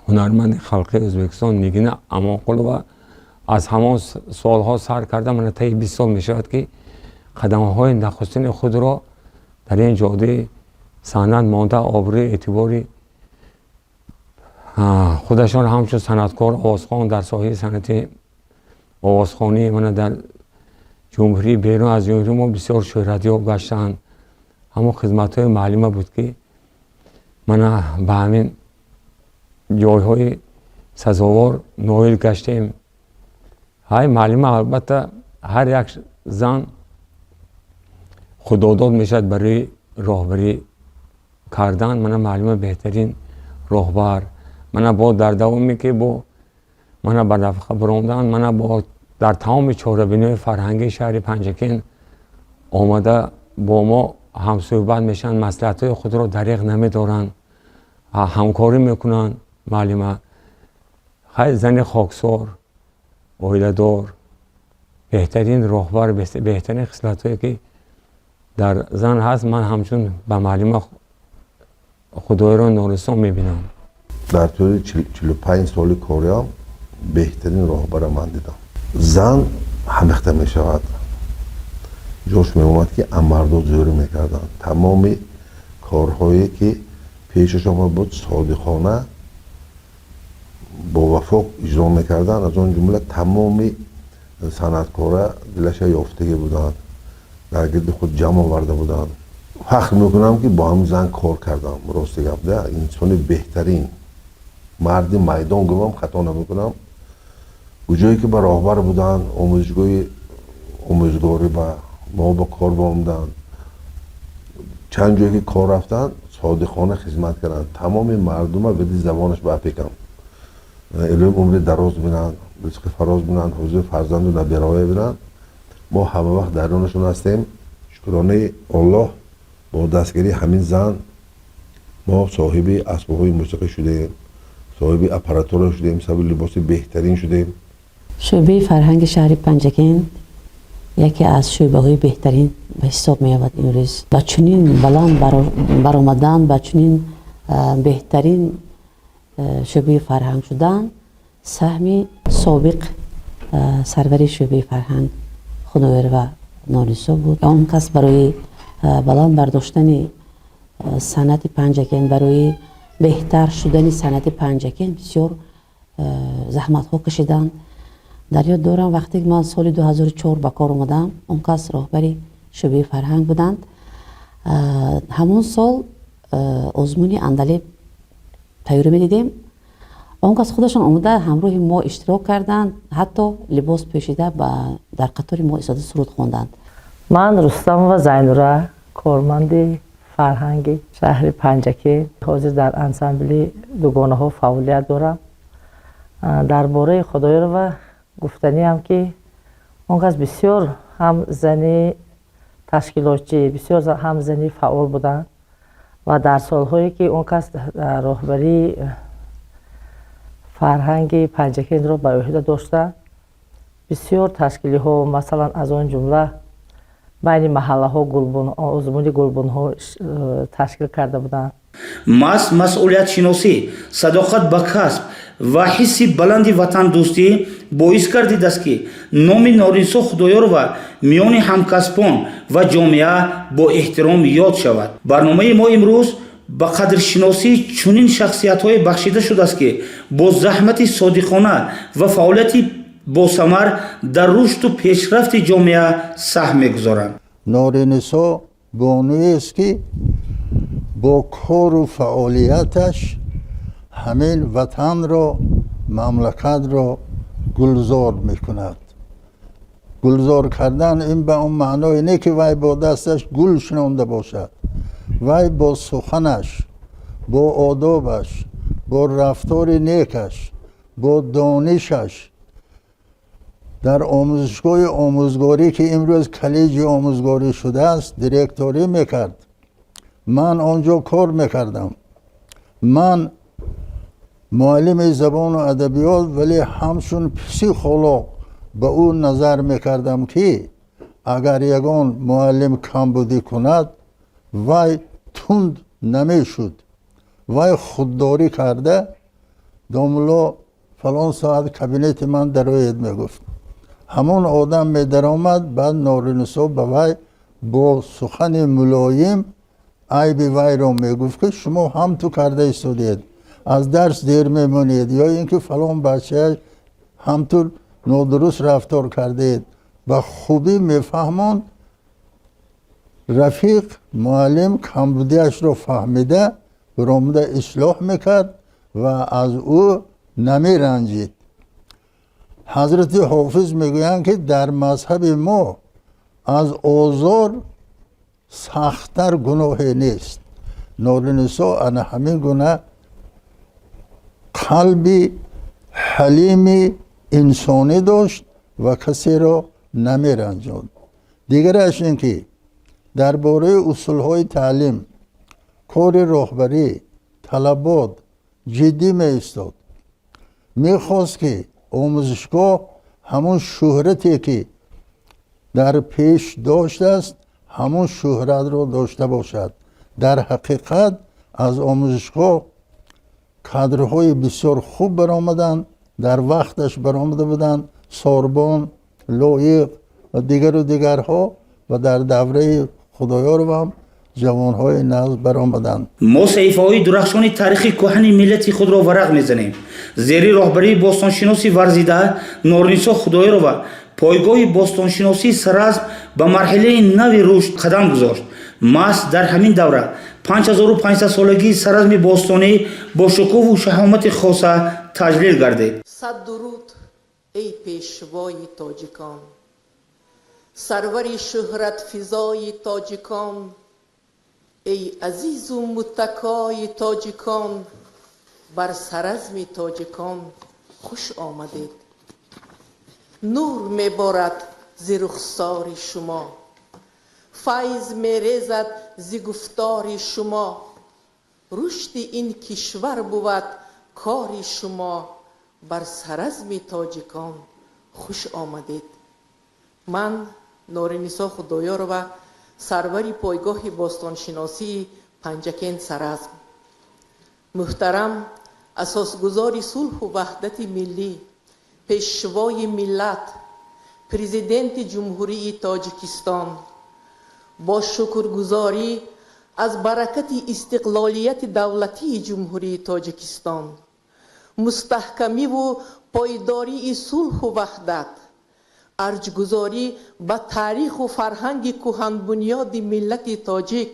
ҳунарманди халқии Ӯзбекистон Нигина Амонқулова аз ҳамон солҳо сар карда, мана, таи 20 сол мешавад, ки қадамҳои нахустини худро дар ин ҷодаи санъат монда, обрӯи эътибори худашон ҳамчун санъаткор, овозхон дар соҳаи санъати овозхонӣ, мана, дар ҷумҳурӣ, берун аз ҷумҳурӣ мо бисёр шӯҳратёб гаштанд. Ҳамон хизматҳои муаллима буд, ки мана, ба ҳамин ҷойҳои сазовор ноил гаштем. Ҳай, муаллима, албатта, ҳар як зан худодод мешавад барои роҳбарӣ кардан. Мана, муаллима беҳтарин роҳбар. Мана, бо дар давоме ки бо Мана ба нафақа биромданд, мана бо дар тамоми чорабиниҳои фарҳангии шаҳри Панҷакент омада бо мо ҳамсӯҳбат мешаванд, маслиҳатҳои худро дариғ намедоранд, ҳамкорӣ мекунанд. Муаллима хай зани хоксор, оиладор, беҳтарин роҳбар, беҳтарин хислатҳое ки дар зан ҳаст, ман ҳамчун ба муаллима Худоёрова Норинисо мебинам. Дар тӯли 45 соли кориам беҳтарин роҳбара ман дидам. Зан ҳамехта мешавад, ҷош меомад, ки амардо зӯрӣ мекарданд. Тамоми корҳое ки пешаш омад буд, содиқона, бо вафо иҷро мекарданд. Аз он ҷумла тамоми санъаткора дилаша ёфтагӣ буданд, дар гирди худ ҷамъ оварда буданд. Фахр мекунам, ки бо ҳамин зан кор кардам. Рости гап да, инсони беҳтарин, марди майдон гӯям, хато намекунам. Куҷое ки ба роҳбар буданд, омӯзишгоҳи омӯзгорӣ ба мо ба кор омаданд, чанд ҷое ки кор рафтанд, содиқона хизмат карданд, тамоми мардума биди забонаш ба апекам. Илоҳим умри дароз бинанд, ризқи фароз бинанд, ҳузури фарзанду набираҳое бинанд. Мо ҳама вақт дар ёнашон ҳастем. Шукронаи Оллоҳ, бо дастгирии ҳамин зан мо соҳиби асбобҳои мусиқӣ шудем, соҳиби аппаратура шудем, соҳиби либоси беҳтарин шудем. Шӯъбаи фарҳанги шаҳри Панҷакент яке аз шӯъбаҳои беҳтарин ба ҳисоб меёбад. Имрӯз ба чунин баланд баромадан, ба чунин беҳтарин шӯъбаи фарҳанг шудан саҳми собиқ сарвари шӯъбаи фарҳанг Худоёрова Норинисо буд. Он кас барои баланд бардоштани санъати Панҷакент, барои беҳтар шудани санъати Панҷакент бисёр заҳматҳо кашиданд. Дар ёд дорам, вақте ки ман соли 2004 ба кор омадам, он кас роҳбари шӯъбаи фарҳанг буданд. Ҳамон сол озмуни Андалеб тайёрӣ медидем. Он кас худашон омода ҳамроҳи мо иштирок карданд, ҳатто либос пӯшида дар қатори мо истода суруд хонданд. Ман Рустамова Зайнура, корманди фарҳанги шаҳри Панҷакент, ҳозир дар ансамбли дугонаҳо фаъолият дорам. Дар бораи Худоёрова гуфтаниам, ки он кас бисёр ҳам зани ташкилотчӣ, бисёр ҳам зани фаъол буданд ва дар солҳое ки он кас роҳбарии фарҳанги Панҷакентро ба ӯҳда доштанд, бисёр ташкилиҳо, масалан, аз он ҷумла байни маҳаллаҳо озмуни гулбунҳо ташкил карда буданд. Маҳз масъулиятшиносӣ, садоқат ба касб ва ҳисси баланди ватандӯстӣ боис гардидааст, ки номи Норинисо Худоёрова миёни ҳамкасбон ва ҷомеа бо эҳтиром ёд шавад. Барномаи мо имрӯз ба қадршиносии чунин шахсиятҳое бахшида шудааст, ки бо заҳмати содиқона ва фаъолияти босамар дар рушду пешрафти ҷомеа саҳм мегузоранд. Норинисо бонуест, ки бо кору фаъолияташ ҳамин ватанро, мамлакатро гулзор мекунад. Гулзор кардан ин ба он маъное не, ки вай бо дасташ гул шинонда бошад. Вай бо суханаш, бо одобаш, бо рафтори некаш, бо донишаш дар омӯзишгоҳи омӯзгорӣ, ки имрӯз коллеҷи омӯзгорӣ шудааст, директорӣ мекард. Ман он ҷо кор мекардам. Ман муаллими забону адабиёт, вале ҳамчун психолог ба ӯ назар мекардам, ки агар ягон муаллим камбудӣ кунад, вай тунд намешуд, вай худдорӣ карда: «Домулло, фалон соат кабинети ман дароед», мегуфт. Ҳамон одам медаромад, баъд Норинисо ба вай бо сухани мулоим айби вайро мегуфт, ки шумо ҳам ту карда истодед, аз дарс дер мемонед, ё ин ки фалон бача ҳамтур нодуруст рафтор кардаед. Ба хубӣ мефаҳмонд. Рафиқ муаллим камбудиашро фаҳмида, биромада ислоҳ мекард ва аз ӯ намеранҷид. Ҳазрати Ҳофиз мегӯянд, ки дар мазҳаби мо аз озор сахттар гуноҳе нест. Норинисо ана ҳамин гуна қалби Ҳалими инсонӣ дошт ва касеро намеранҷонд. Дигараш ин ки дар бораи усулҳои таълим, кори роҳбарӣ, талабот ҷиддӣ меистод. Мехост, ки омӯзишгоҳ ҳамон шӯҳрате, ки дар пеш доштааст, ҳамон шӯҳратро дошта бошад. Дар ҳақиқат аз омӯзишгоҳ кадрҳои бисёр хуб баромаданд, дар вақташ баромада буданд, Сорбон, Лоиқ ва дигару дигарҳо, ва дар давраи Худоёров ҳам ҷавонҳои нағз баромаданд. Мо саҳифаҳои дурахшони таърихи кӯҳани миллати худро варақ мезанем. Зери роҳбарии бостоншиноси варзида Норинисо Худоёрова пойгоҳи бостоншиносии Саразм ба марҳилаи нави рушд қадам гузошт. Маҳз дар ҳамин давра 5500 солагии Саразми бостонӣ бо шукӯҳу шаҳомати хоса таҷлил гардид. Сад дуруд, эй пешвои тоҷикон, сарвари шӯҳратфизои тоҷикон, эй азизу муттакои тоҷикон, бар Саразми тоҷикон хуш омадед. Нур меборад зи рухсори шумо, файз мерезад зи гуфтори шумо, рушди ин кишвар бувад кори шумо, бар Саразми тоҷикон хуш омадед. Ман, Норинисо Худоёрова, сарвари пойгоҳи бостоншиносии Панҷакент Саразм, муҳтарам асосгузори сулҳу ваҳдати миллӣ, пешвои миллат, Президенти Ҷумҳурии Тоҷикистон, бо шукргузорӣ аз баракати истиқлолияти давлатии Ҷумҳурии Тоҷикистон, мустаҳкамиву пойдории сулҳу ваҳдат, арҷгузорӣ ба таъриху фарҳанги кӯҳанбунёди миллати тоҷик,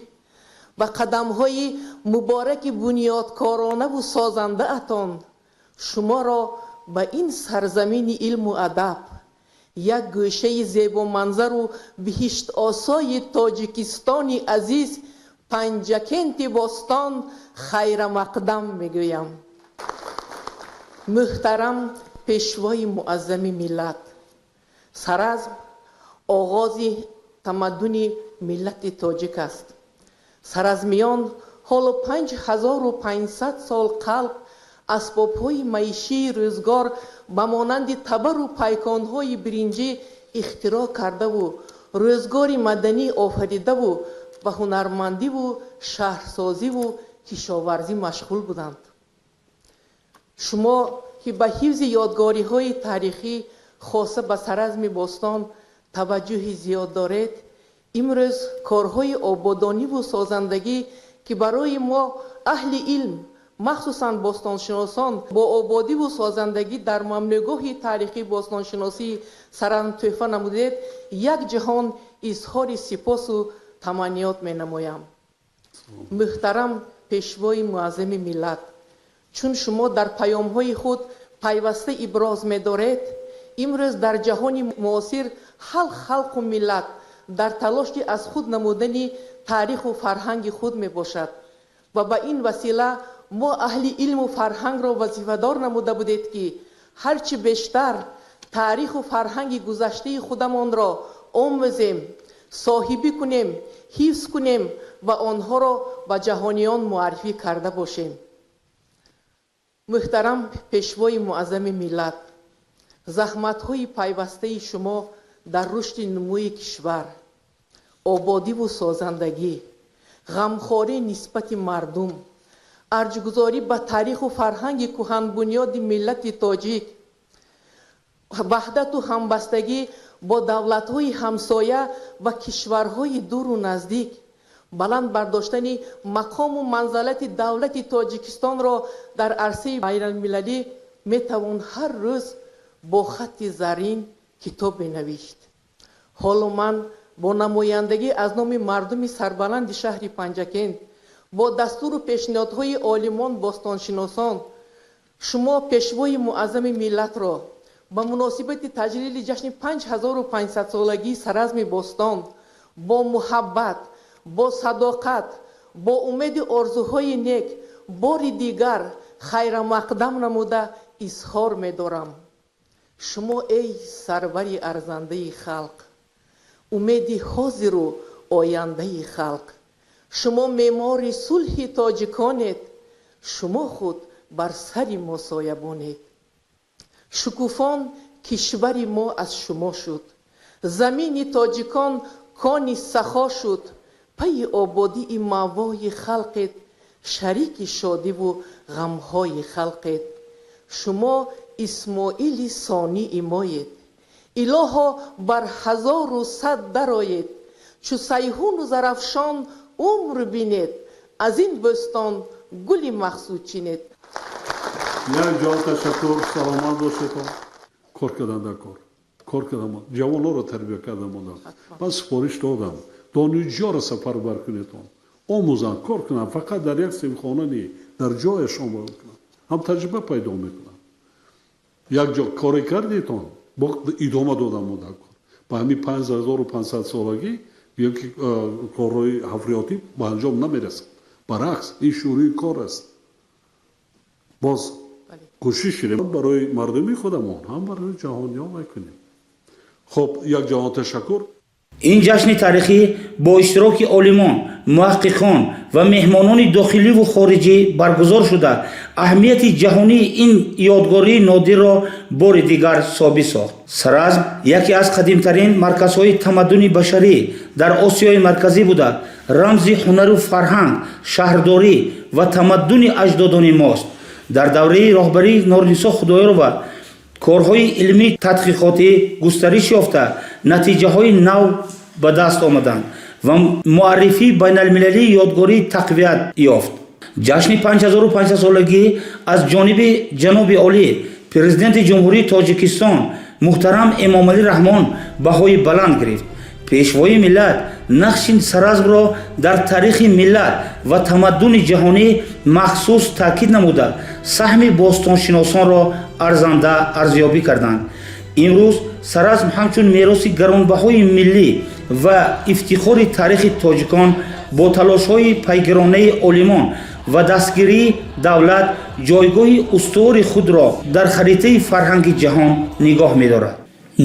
ба қадамҳои мубораки бунёдкоронаву созандаатон шуморо ба ин сарзамини илму адаб, як гӯшаи зебоманзару биҳиштосои Тоҷикистони азиз, Панҷакенти бостон хайрамақдам мегӯям. Муҳтарам пешвои муаззами миллат, Саразм оғози тамаддуни миллати тоҷик аст. Саразмиён ҳоло 5500 сол қалб асбобҳои маишии рӯзгор ба монанди табару пайконҳои биринҷӣ ихтироъ кардаву рӯзгори маданӣ офаридаву ба ҳунармандиву шаҳрсозиву кишоварзӣ машғул буданд. Шумо, ки ба ҳифзи ёдгориҳои таърихӣ, хоса ба Саразми бостон, таваҷҷӯҳи зиёд доред, имрӯз корҳои ободониву созандагӣ, ки барои мо аҳли илм, махсусан бостоншиносон, бо ободиву созандагӣ дар мамнӯъгоҳи таърихии бостоншиносии Саразм тӯҳфа намудед, як ҷаҳон изҳори сипосу таманниёт менамоям. Муҳтарам пешвои муаззами миллат, чун шумо дар паёмҳои худ пайваста иброз медоред, имрӯз дар ҷаҳони муосир ҳар халқу миллат дар талоши аз худ намудани таъриху фарҳанги худ мебошад ва ба ин васила мо аҳли илму фарҳангро вазифадор намуда будед, ки ҳарчи бештар таъриху фарҳанги гузаштаи худамонро омӯзем, соҳибӣ кунем, ҳифз кунем ва онҳоро ба ҷаҳониён муаррифӣ карда бошем. Муҳтарам пешвои муаззами миллат, заҳматҳои пайвастаи шумо дар рушди нумӯи кишвар, ободиву созандагӣ, ғамхорӣ нисбати мардум, арҷгузорӣ ба таъриху фарҳанги кӯҳанбунёди миллати тоҷик, ваҳдату ҳамбастагӣ бо давлатҳои ҳамсоя ва кишварҳои дуру наздик, баланд бардоштани мақому манзалати давлати Тоҷикистонро дар арсаи байналмилалӣ метавон ҳар рӯз бо хатти зарин китоб менавишт. Ҳоло ман бо намояндагӣ аз номи мардуми сарбаланди шаҳри Панҷакент, бо дастуру пешниҳодҳои олимон бостоншиносон, шумо пешвои муаззами миллатро ба муносибати таҷлили ҷашни 5500-солагии Саразми бостон бо муҳаббат, бо садоқат, бо умеди орзуҳои нек бори дигар хайрамақдам намуда Изҳор медорам: шумо, эй сарвари арзандаи халқ, умеди ҳозиру ояндаи халқ, шумо меъмори сулҳи тоҷиконед, шумо худ бар сари мо соябонед. Шукуфон кишвари мо аз шумо шуд, замини тоҷикон кони сахо шуд. Пайи ободии маъвои халқед, шарики шодиву ғамҳои халқед. Шумо Исмоили Сонии моед, илоҳо, бар ҳазору сад дароед, чу Сайҳуну Зарафшон умр бинед, аз ин бӯстон гули мақсуд чинед. Як ҷон ташаккур, саломат бошедон. Кор кардан дар кор, кор кардан, ҷавонҳоро тарбия кардан мондам. Ман супориш додам: донишҷӯро сафарбар кунедон, омӯзанд, кор кунанд. Фақат дар як синфхона не, дар ҷояшон бояд кунанд, ҳам таҷриба пайдо мекунанд. Як ҷо коре кардетон, бо идома додам мо дар кор. Ба ҳамин 5500-солагӣ гӯем ки корҳои ҳафриётӣ ба анҷом намерасад. Баръакс, ин шурӯи кор аст. Боз кӯшиш кунем барои мардуми худамон, ҳам барои ҷаҳониён мекунем. Хуб, як ҷаҳон ташаккур. Ин ҷашни таърихӣ бо иштироки олимон, муҳаққиқон ва меҳмонони дохиливу хориҷӣ баргузор шуда, аҳамияти ҷаҳонии ин ёдгории нодирро бори дигар собит сохт. Саразм яке аз қадимтарин марказҳои тамаддуни башарӣ дар Осиёи Марказӣ буда, рамзи ҳунару фарҳанг, шаҳрдорӣ ва тамаддуни аҷдодони мост. Дар давраи роҳбарии Норинисо Худоёрова корҳои илмии тадқиқотӣ густариш ёфта, натиҷаҳои нав ба даст омаданд ва муаррифии байналмилалии ёдгорӣ тақвият ёфт. Ҷашни 5500-солагӣ аз ҷониби ҷаноби олӣ, Президенти Ҷумҳурии Тоҷикистон муҳтарам Эмомалӣ Раҳмон баҳои баланд гирифт. Пешвои миллат нақши Саразмро дар таърихи миллат ва тамаддуни ҷаҳонӣ махсус таъкид намуда, саҳми бостоншиносонро арзанда арзёбӣ карданд. Имрӯз Саразм ҳамчун мероси гаронбаҳои миллӣ ва ифтихори таърихи тоҷикон бо талошҳои пайгиронаи олимон ва дастгирии давлат ҷойгоҳи устувори худро дар харитаи фарҳанги ҷаҳон нигоҳ медорад.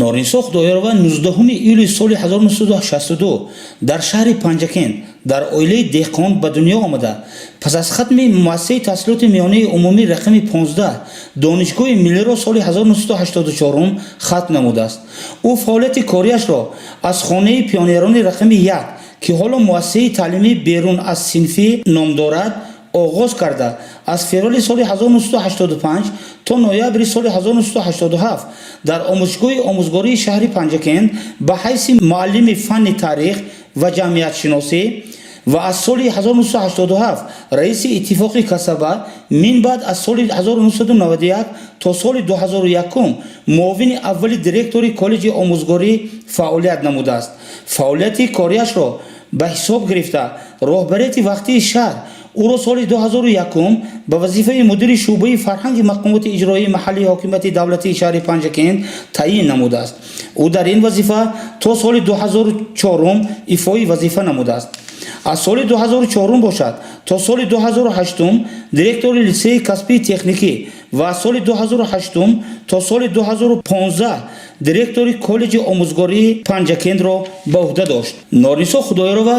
Норинисо Худоёрова 19 июли соли 1962 дар шаҳри Панҷакент дар оилаи деҳқон ба дунё омада, пас аз хатми муассисаи таҳсилоти миёнаи умумӣ рақами 15 Донишгоҳи миллиро соли 1984 хатм намудааст. Ӯ фаъолияти кориашро аз хонаи пионерони рақами 1, ки ҳоло муассисаи таълимии берун аз синфӣ ном дорад, оғоз карда, аз феврали соли 1985 то ноябри соли 1987 дар Омӯзишгоҳи омӯзгории шаҳри Панҷакент ба ҳайси муаллими фанни таърих ва ҷамъиятшиносӣ ва аз соли 1987 раиси Иттифоқи касаба, мин баъд аз соли 1991 то соли 2001 муовини аввали директори коллеҷи омӯзгорӣ фаъолият намудааст. Фаъолияти кориашро ба ҳисоб гирифта, роҳбарияти вақтии шаҳр ӯро соли 2001 ба вазифаи мудири шӯъбаи фарҳанги мақомоти иҷроии маҳаллии ҳокимияти давлатии шаҳри Панҷакент таъйин намудааст. Ӯ дар ин вазифа то соли 2004 ифои вазифа намудааст. Аз соли 2004 бошад то соли 2008 директори литсеи касбии техникӣ ва аз соли 2008 то соли 2015 директори коллеҷи омӯзгории Панҷакентро ба уҳда дошт. Норинисо Худоёрова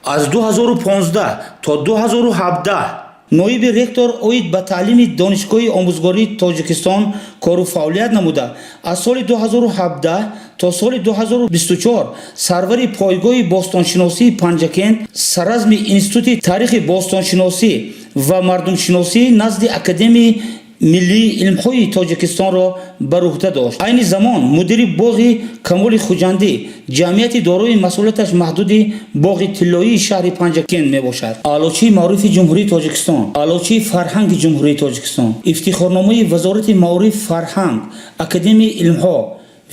аз 2015 то 2017 ноиби ректор оид ба таълими Донишгоҳи омӯзгории Тоҷикистон кору фаъолият намуда, аз соли 2017 то соли 2024 сарвари пойгоҳи бостоншиносии Панҷакент, Саразми Институти таърихи бостоншиносӣ ва мардумшиносӣ назди Академияи миллии илмҳои Тоҷикистонро бар уҳда дошт. Айни замон мудири боғи Камоли Хуҷандӣ, ҷамъияти дорои масъулияташ маҳдуди Боғи тиллоии шаҳри Панҷакент мебошад. Аълочии маорифи Ҷумҳурии Тоҷикистон, Аълочии фарҳанги Ҷумҳурии Тоҷикистон, ифтихорномаи Вазорати маориф, фарҳанг, Академияи илмҳо,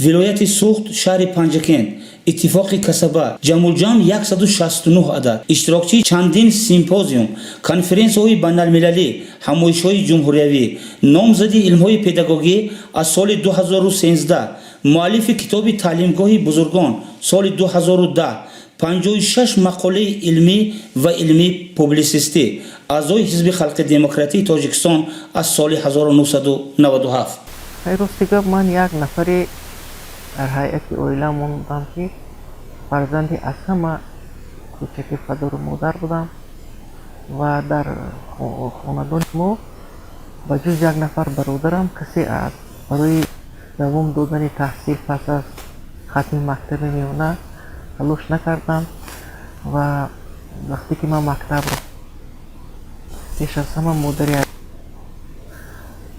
вилояти Суғд, шаҳри Панҷакент, Иттифоқи касаба, ҷамъулҷамъ 169 адад. Иштирокчии чандин симпозиум, конференсияҳои байналмилалӣ, ҳамоишҳои ҷумҳуриявӣ, номзади илмҳои педагогӣ аз соли 2013, муаллифи китоби «Таълимгоҳи бузургон» соли 2010. 56 мақолаи илмӣ ва илмӣ публисистӣ, аъзои Ҳизби халқи демократии Тоҷикистон аз соли 1997. Рости гап, ман як нафаре дар ҳайати оиламон будам, ки фарзанди аз ҳама кӯчаки падару модар будам ва дар хонадони мо ба ҷуз як нафар бародарам касе аз барои давом додани таҳсил пас аз хатми мактаби миёна талош накарданд. Ва вақте ки ман мактабро пеш аз ҳама модари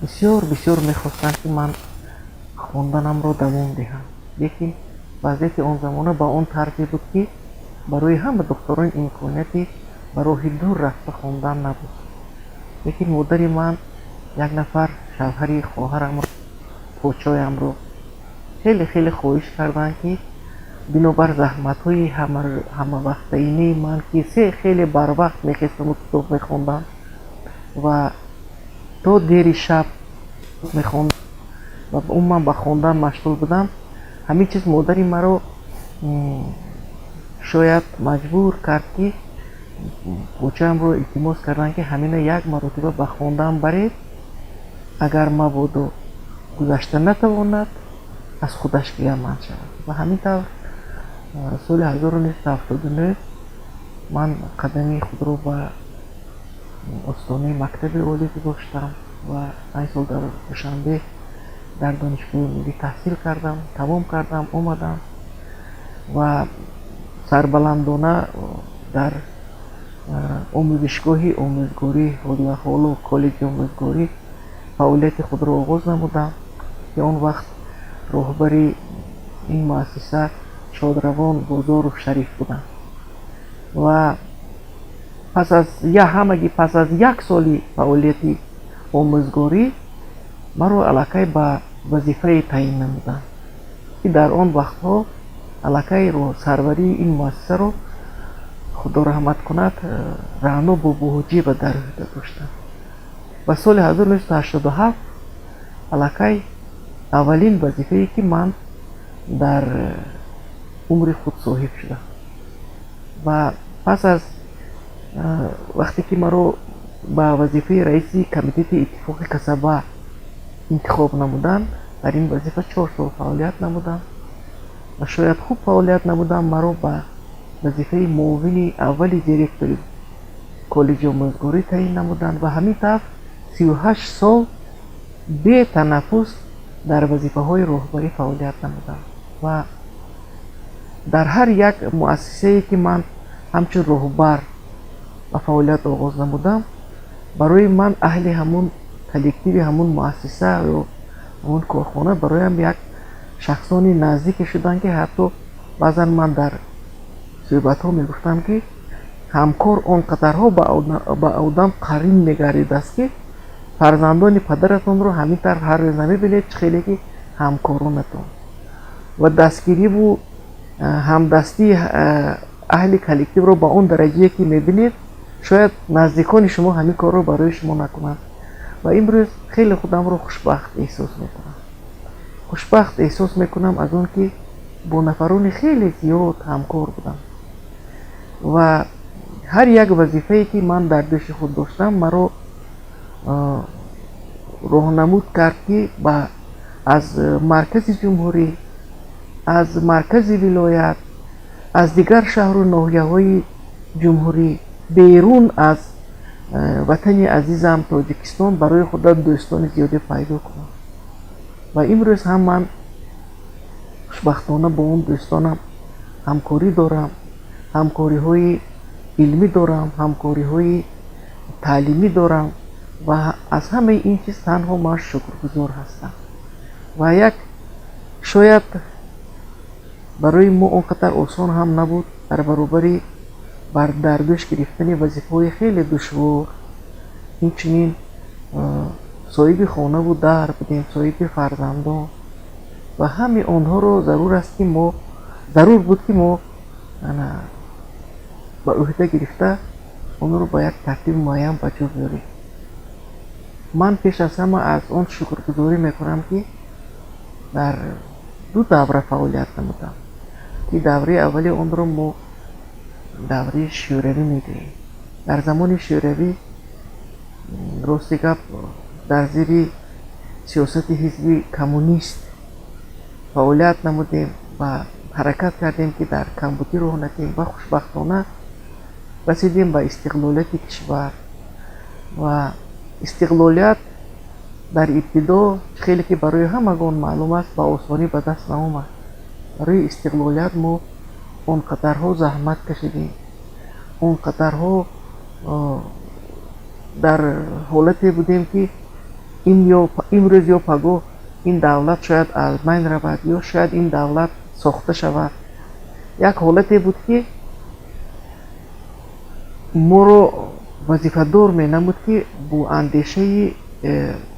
бисёр бисёр мехостанд, ки ман хонданамро давом диҳам, лекин вазъияти он замона ба он тарзе буд, ки барои ҳама духтарон имконияти ба роҳи дур рафта хондан набуд. Лекин модари ман як нафар шавҳари хоҳарамро, почоямро хеле хеле хоҳиш карданд, ки бинобар заҳматҳои ҳамавақтаинаи ман, ки се хеле барвақт мехестаму китоб мехондам ва то дери шаб мехондам ва умуман ба хондан машғул будам, ҳамин чиз модари маро шояд маҷбур кард, ки почаамро илтимос карданд, ки ҳамина як маротиба ба хондан баред, агар мабодо гузашта натавонад, аз худаш гиламанд шавад. Ва ҳамин тавр соли 1979 ман қадами худро ба остонаи мактаби олӣ гузоштам ва 5 сол дар Душанбе дар Донишгоҳи миллӣ таҳсил кардам, тамом кардам, омадам ва сарбаландона дар омӯзишгоҳи омӯзгорӣ, ҳоло коллеҷи омӯзгорӣ, фаъолияти худро оғоз намудам, ки он вақт роҳбари ин муассиса шодравон Бозоров Шариф буданд. Ва пас аз ҳамагӣ пас аз як соли фаъолияти омӯзгорӣ маро аллакай ба вазифае таъин намуданд, ки дар он вақтҳо аллакай сарварии ин муассисаро, худо раҳмат кунад, Раъно Бобоҳоҷиева дар ӯҳда доштанд. Ва соли 1987 аллакай аввалин вазифае, ки ман дар умри худ соҳиб шудам. Ва пас аз вақте ки маро ба вазифаи раиси Комитети иттифоқи касаба интихоб намуданд, дар ин вазифа 4 сол фаъолият намудам ва шояд хуб фаъолият намудам, маро ба вазифаи муовини аввали директори коллеҷи омӯзгорӣ таъин намуданд. Ва ҳамин тавр 38 сол бетанаффус дар вазифаҳои роҳбарӣ фаъолият намудам. Ва дар ҳар як муассисае, ки ман ҳамчун роҳбар ба фаъолият оғоз намудам, барои ман аҳли ҳамун коллективи ҳамун муассиса ё ҳамун корхона бароям як шахсони наздике шуданд, ки ҳатто баъзан ман дар суҳбатҳо мегуфтам, ки ҳамкор он қадарҳо ба одам қарин мегардидааст, ки фарзандони падаратонро ҳамин тавр ҳар рӯз намебинед, чӣ хеле ки ҳамкоронатон. Ва дастгириву ҳамдастии аҳли коллективро ба он дараҷае, ки мебинед, шояд наздикони шумо ҳамин корро барои шумо накунанд. Ва имрӯз хеле худамро хушбахт эҳсос мекунам, хушбахт эҳсос мекунам аз он ки бо нафарони хеле зиёд ҳамкор будам ва ҳар як вазифае, ки ман дар дӯши худ доштам, маро роҳнамуд кард, ки ба аз маркази ҷумҳурӣ, аз маркази вилоят, аз дигар шаҳру ноҳияҳои ҷумҳурӣ, берун аз ватани азизам Тоҷикистон барои худам дӯстони зиёде пайдо кунам. Ва имрӯз ҳам ман хушбахтона бо он дӯстонам ҳамкорӣ дорам, ҳамкориҳои илмӣ дорам, ҳамкориҳои таълимӣ дорам ва аз ҳамаи ин чиз танҳо ман шукргузор ҳастам. Ва як шояд барои мо он қадар осон ҳам набуд, дар баробари бар дар дӯш гирифтани вазифаҳои хеле душвор, инчунин соҳиби хонаву дар будем, соҳиби фарзандон ва ҳамаи онҳоро зарур аст, ки мо зарур буд, ки мо ба ӯҳда гирифта онро ба як тартиби муайян ба ҷо биёрем. Ман пеш аз ҳама аз он шукргузорӣ мекунам, ки дар ду давра фаъолият намудам, ки давраи аввали онро мо Давраи Шӯравӣ мегӯем. Дар замони Шӯравӣ, рости гап, дар зери сиёсати ҳизби коммунист фаъолият намудем ва ҳаракат кардем, ки дар камбудӣ роҳ надиҳем, ва хушбахтона расидем ба истиқлолияти кишвар. Ва истиқлолият дар ибтидо, хеле ки барои ҳамагон маълум аст, ба осонӣ ба даст наомад. Барои истиқлолият мо он қадарҳо заҳмат кашидем, он қадарҳо дар ҳолате будем, ки ин ё имрӯз ё пагоҳ ин давлат шояд аз байн равад ё шояд ин давлат сохта шавад. Як ҳолате буд, ки моро вазифадор менамуд, ки бо андешаи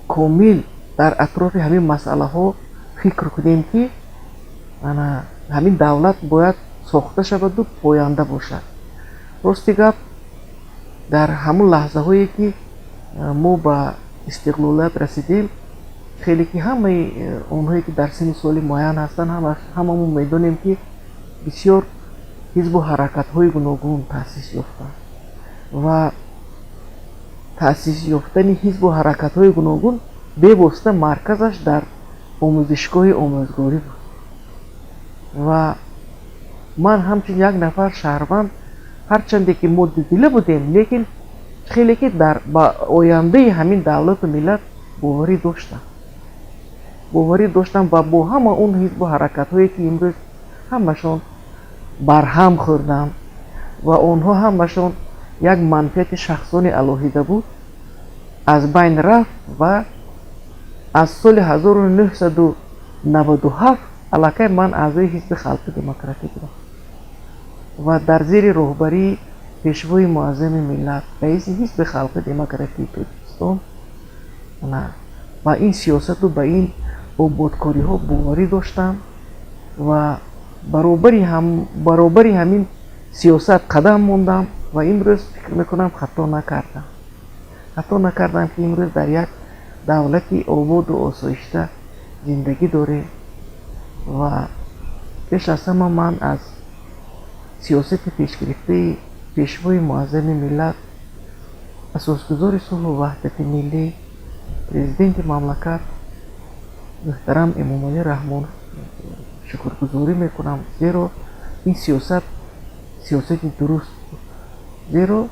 комил дар атрофи ҳамин масъалаҳо фикр кунем, ки ана ҳамин давлат бояд сохта шаваду поянда бошад. Рости гап, дар ҳамон лаҳзаҳое ки мо ба истиқлолият расидем, хеле ки ҳамаи онҳое ки дар синни соли муайян ҳастанд, ҳамамон медонем, ки бисёр ҳизбу ҳаракатҳои гуногун таъсис ёфтанд ва таъсис ёфтани ҳизбу ҳаракатҳои гуногун бевосита марказаш дар омӯзишгоҳи омӯзгорӣ буд. Ва ман ҳамчун як нафар шаҳрванд, ҳарчанде ки мо дудила будем, лекин хеле ки дар ба ояндаи ҳамин давлату миллат боварӣ доштам ва бо ҳама он ҳизбу ҳаракатҳое ки имрӯз ҳамашон барҳам хӯрданд ва онҳо ҳамашон як манфиати шахсони алоҳида буд, аз байн рафт. Ва аз соли 1997 аллакай ман аъзои Ҳизби Халқи Демократӣ будам ва дар зери роҳбарии Пешвои Муаззами миллат, раиси Ҳизби Халқи Демократии Тоҷикистон, ба ин сиёсату ба ин ободкориҳо боварӣ доштам ва баробари ҳамин сиёсат қадам мондам. Ва имрӯз фикр мекунам, хато накардам, ки имрӯз дар як давлати ободу осоишта зиндагӣ дорем. Ва пеш аз ҳама ман аз сиёсати пешгирифтаи Пешвои Муаззами миллат, Асосгузори сулҳу ваҳдати миллӣ, Президенти мамлакат муҳтарам Эмомалӣ Раҳмон шукргузорӣ мекунам, зеро ин сиёсат сиёсати дуруст буд, зеро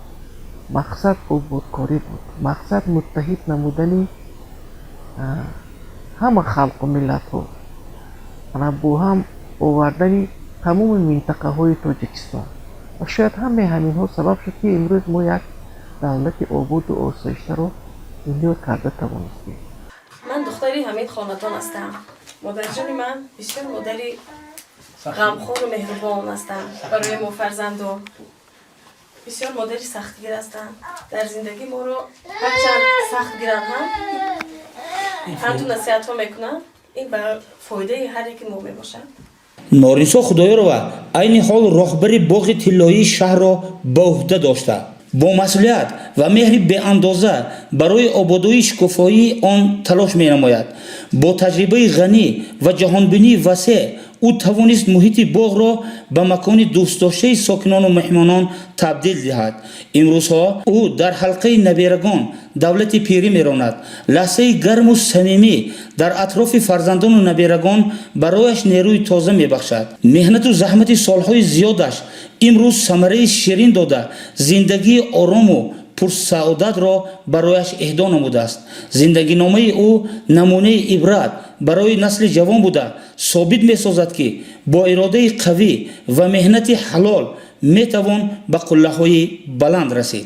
мақсад ободкорӣ буд, мақсад муттаҳид намудани ҳама халқу миллатҳо, ана бо ҳам овардани тамоми минтақаҳои Тоҷикистон. Ва шояд ҳамаи ҳаминҳо сабаб шуд, ки имрӯз мо як давлати ободу осоиштаро бунёд карда тавонистем. Ман духтари ҳамин хонадон ҳастам. Модарҷони ман бисёр модари ғамхору меҳрубон ҳастанд. Барои мо фарзандон бисёр модари сахтгир ҳастанд. Дар зиндагӣ моро ҳарчанд сахт гиранд ҳам, панду насиҳатҳо мекунанд, ин ба фоидаи ҳар яки мо мебошад. Норинсо Худоёрова айни ҳол роҳбари боғи тиллоии шаҳрро ба уҳда дошта, бо масъулият ва меҳри беандоза барои ободии шукуфоии он талош менамояд. Бо таҷрибаи ғанӣ ва ҷаҳонбинии васеъ ӯ тавонист муҳити боғро ба макони дӯстдоштаи сокинону меҳмонон табдил диҳад. Имрӯзҳо ӯ дар ҳалқаи наберагон давлати пирӣ меронад. Лаҳзаи гарму самимӣ дар атрофи фарзандону наберагон барояш нерӯи тоза мебахшад. Меҳнату заҳмати солҳои зиёдаш имрӯз самараи ширин дода, зиндагии орому пурсаодатро барояш эҳдо намудааст. Зиндагиномаи ӯ намунаи ибрат барои насли ҷавон буда, собит месозад, ки бо иродаи қавӣ ва меҳнати ҳалол метавон ба қуллаҳои баланд расид.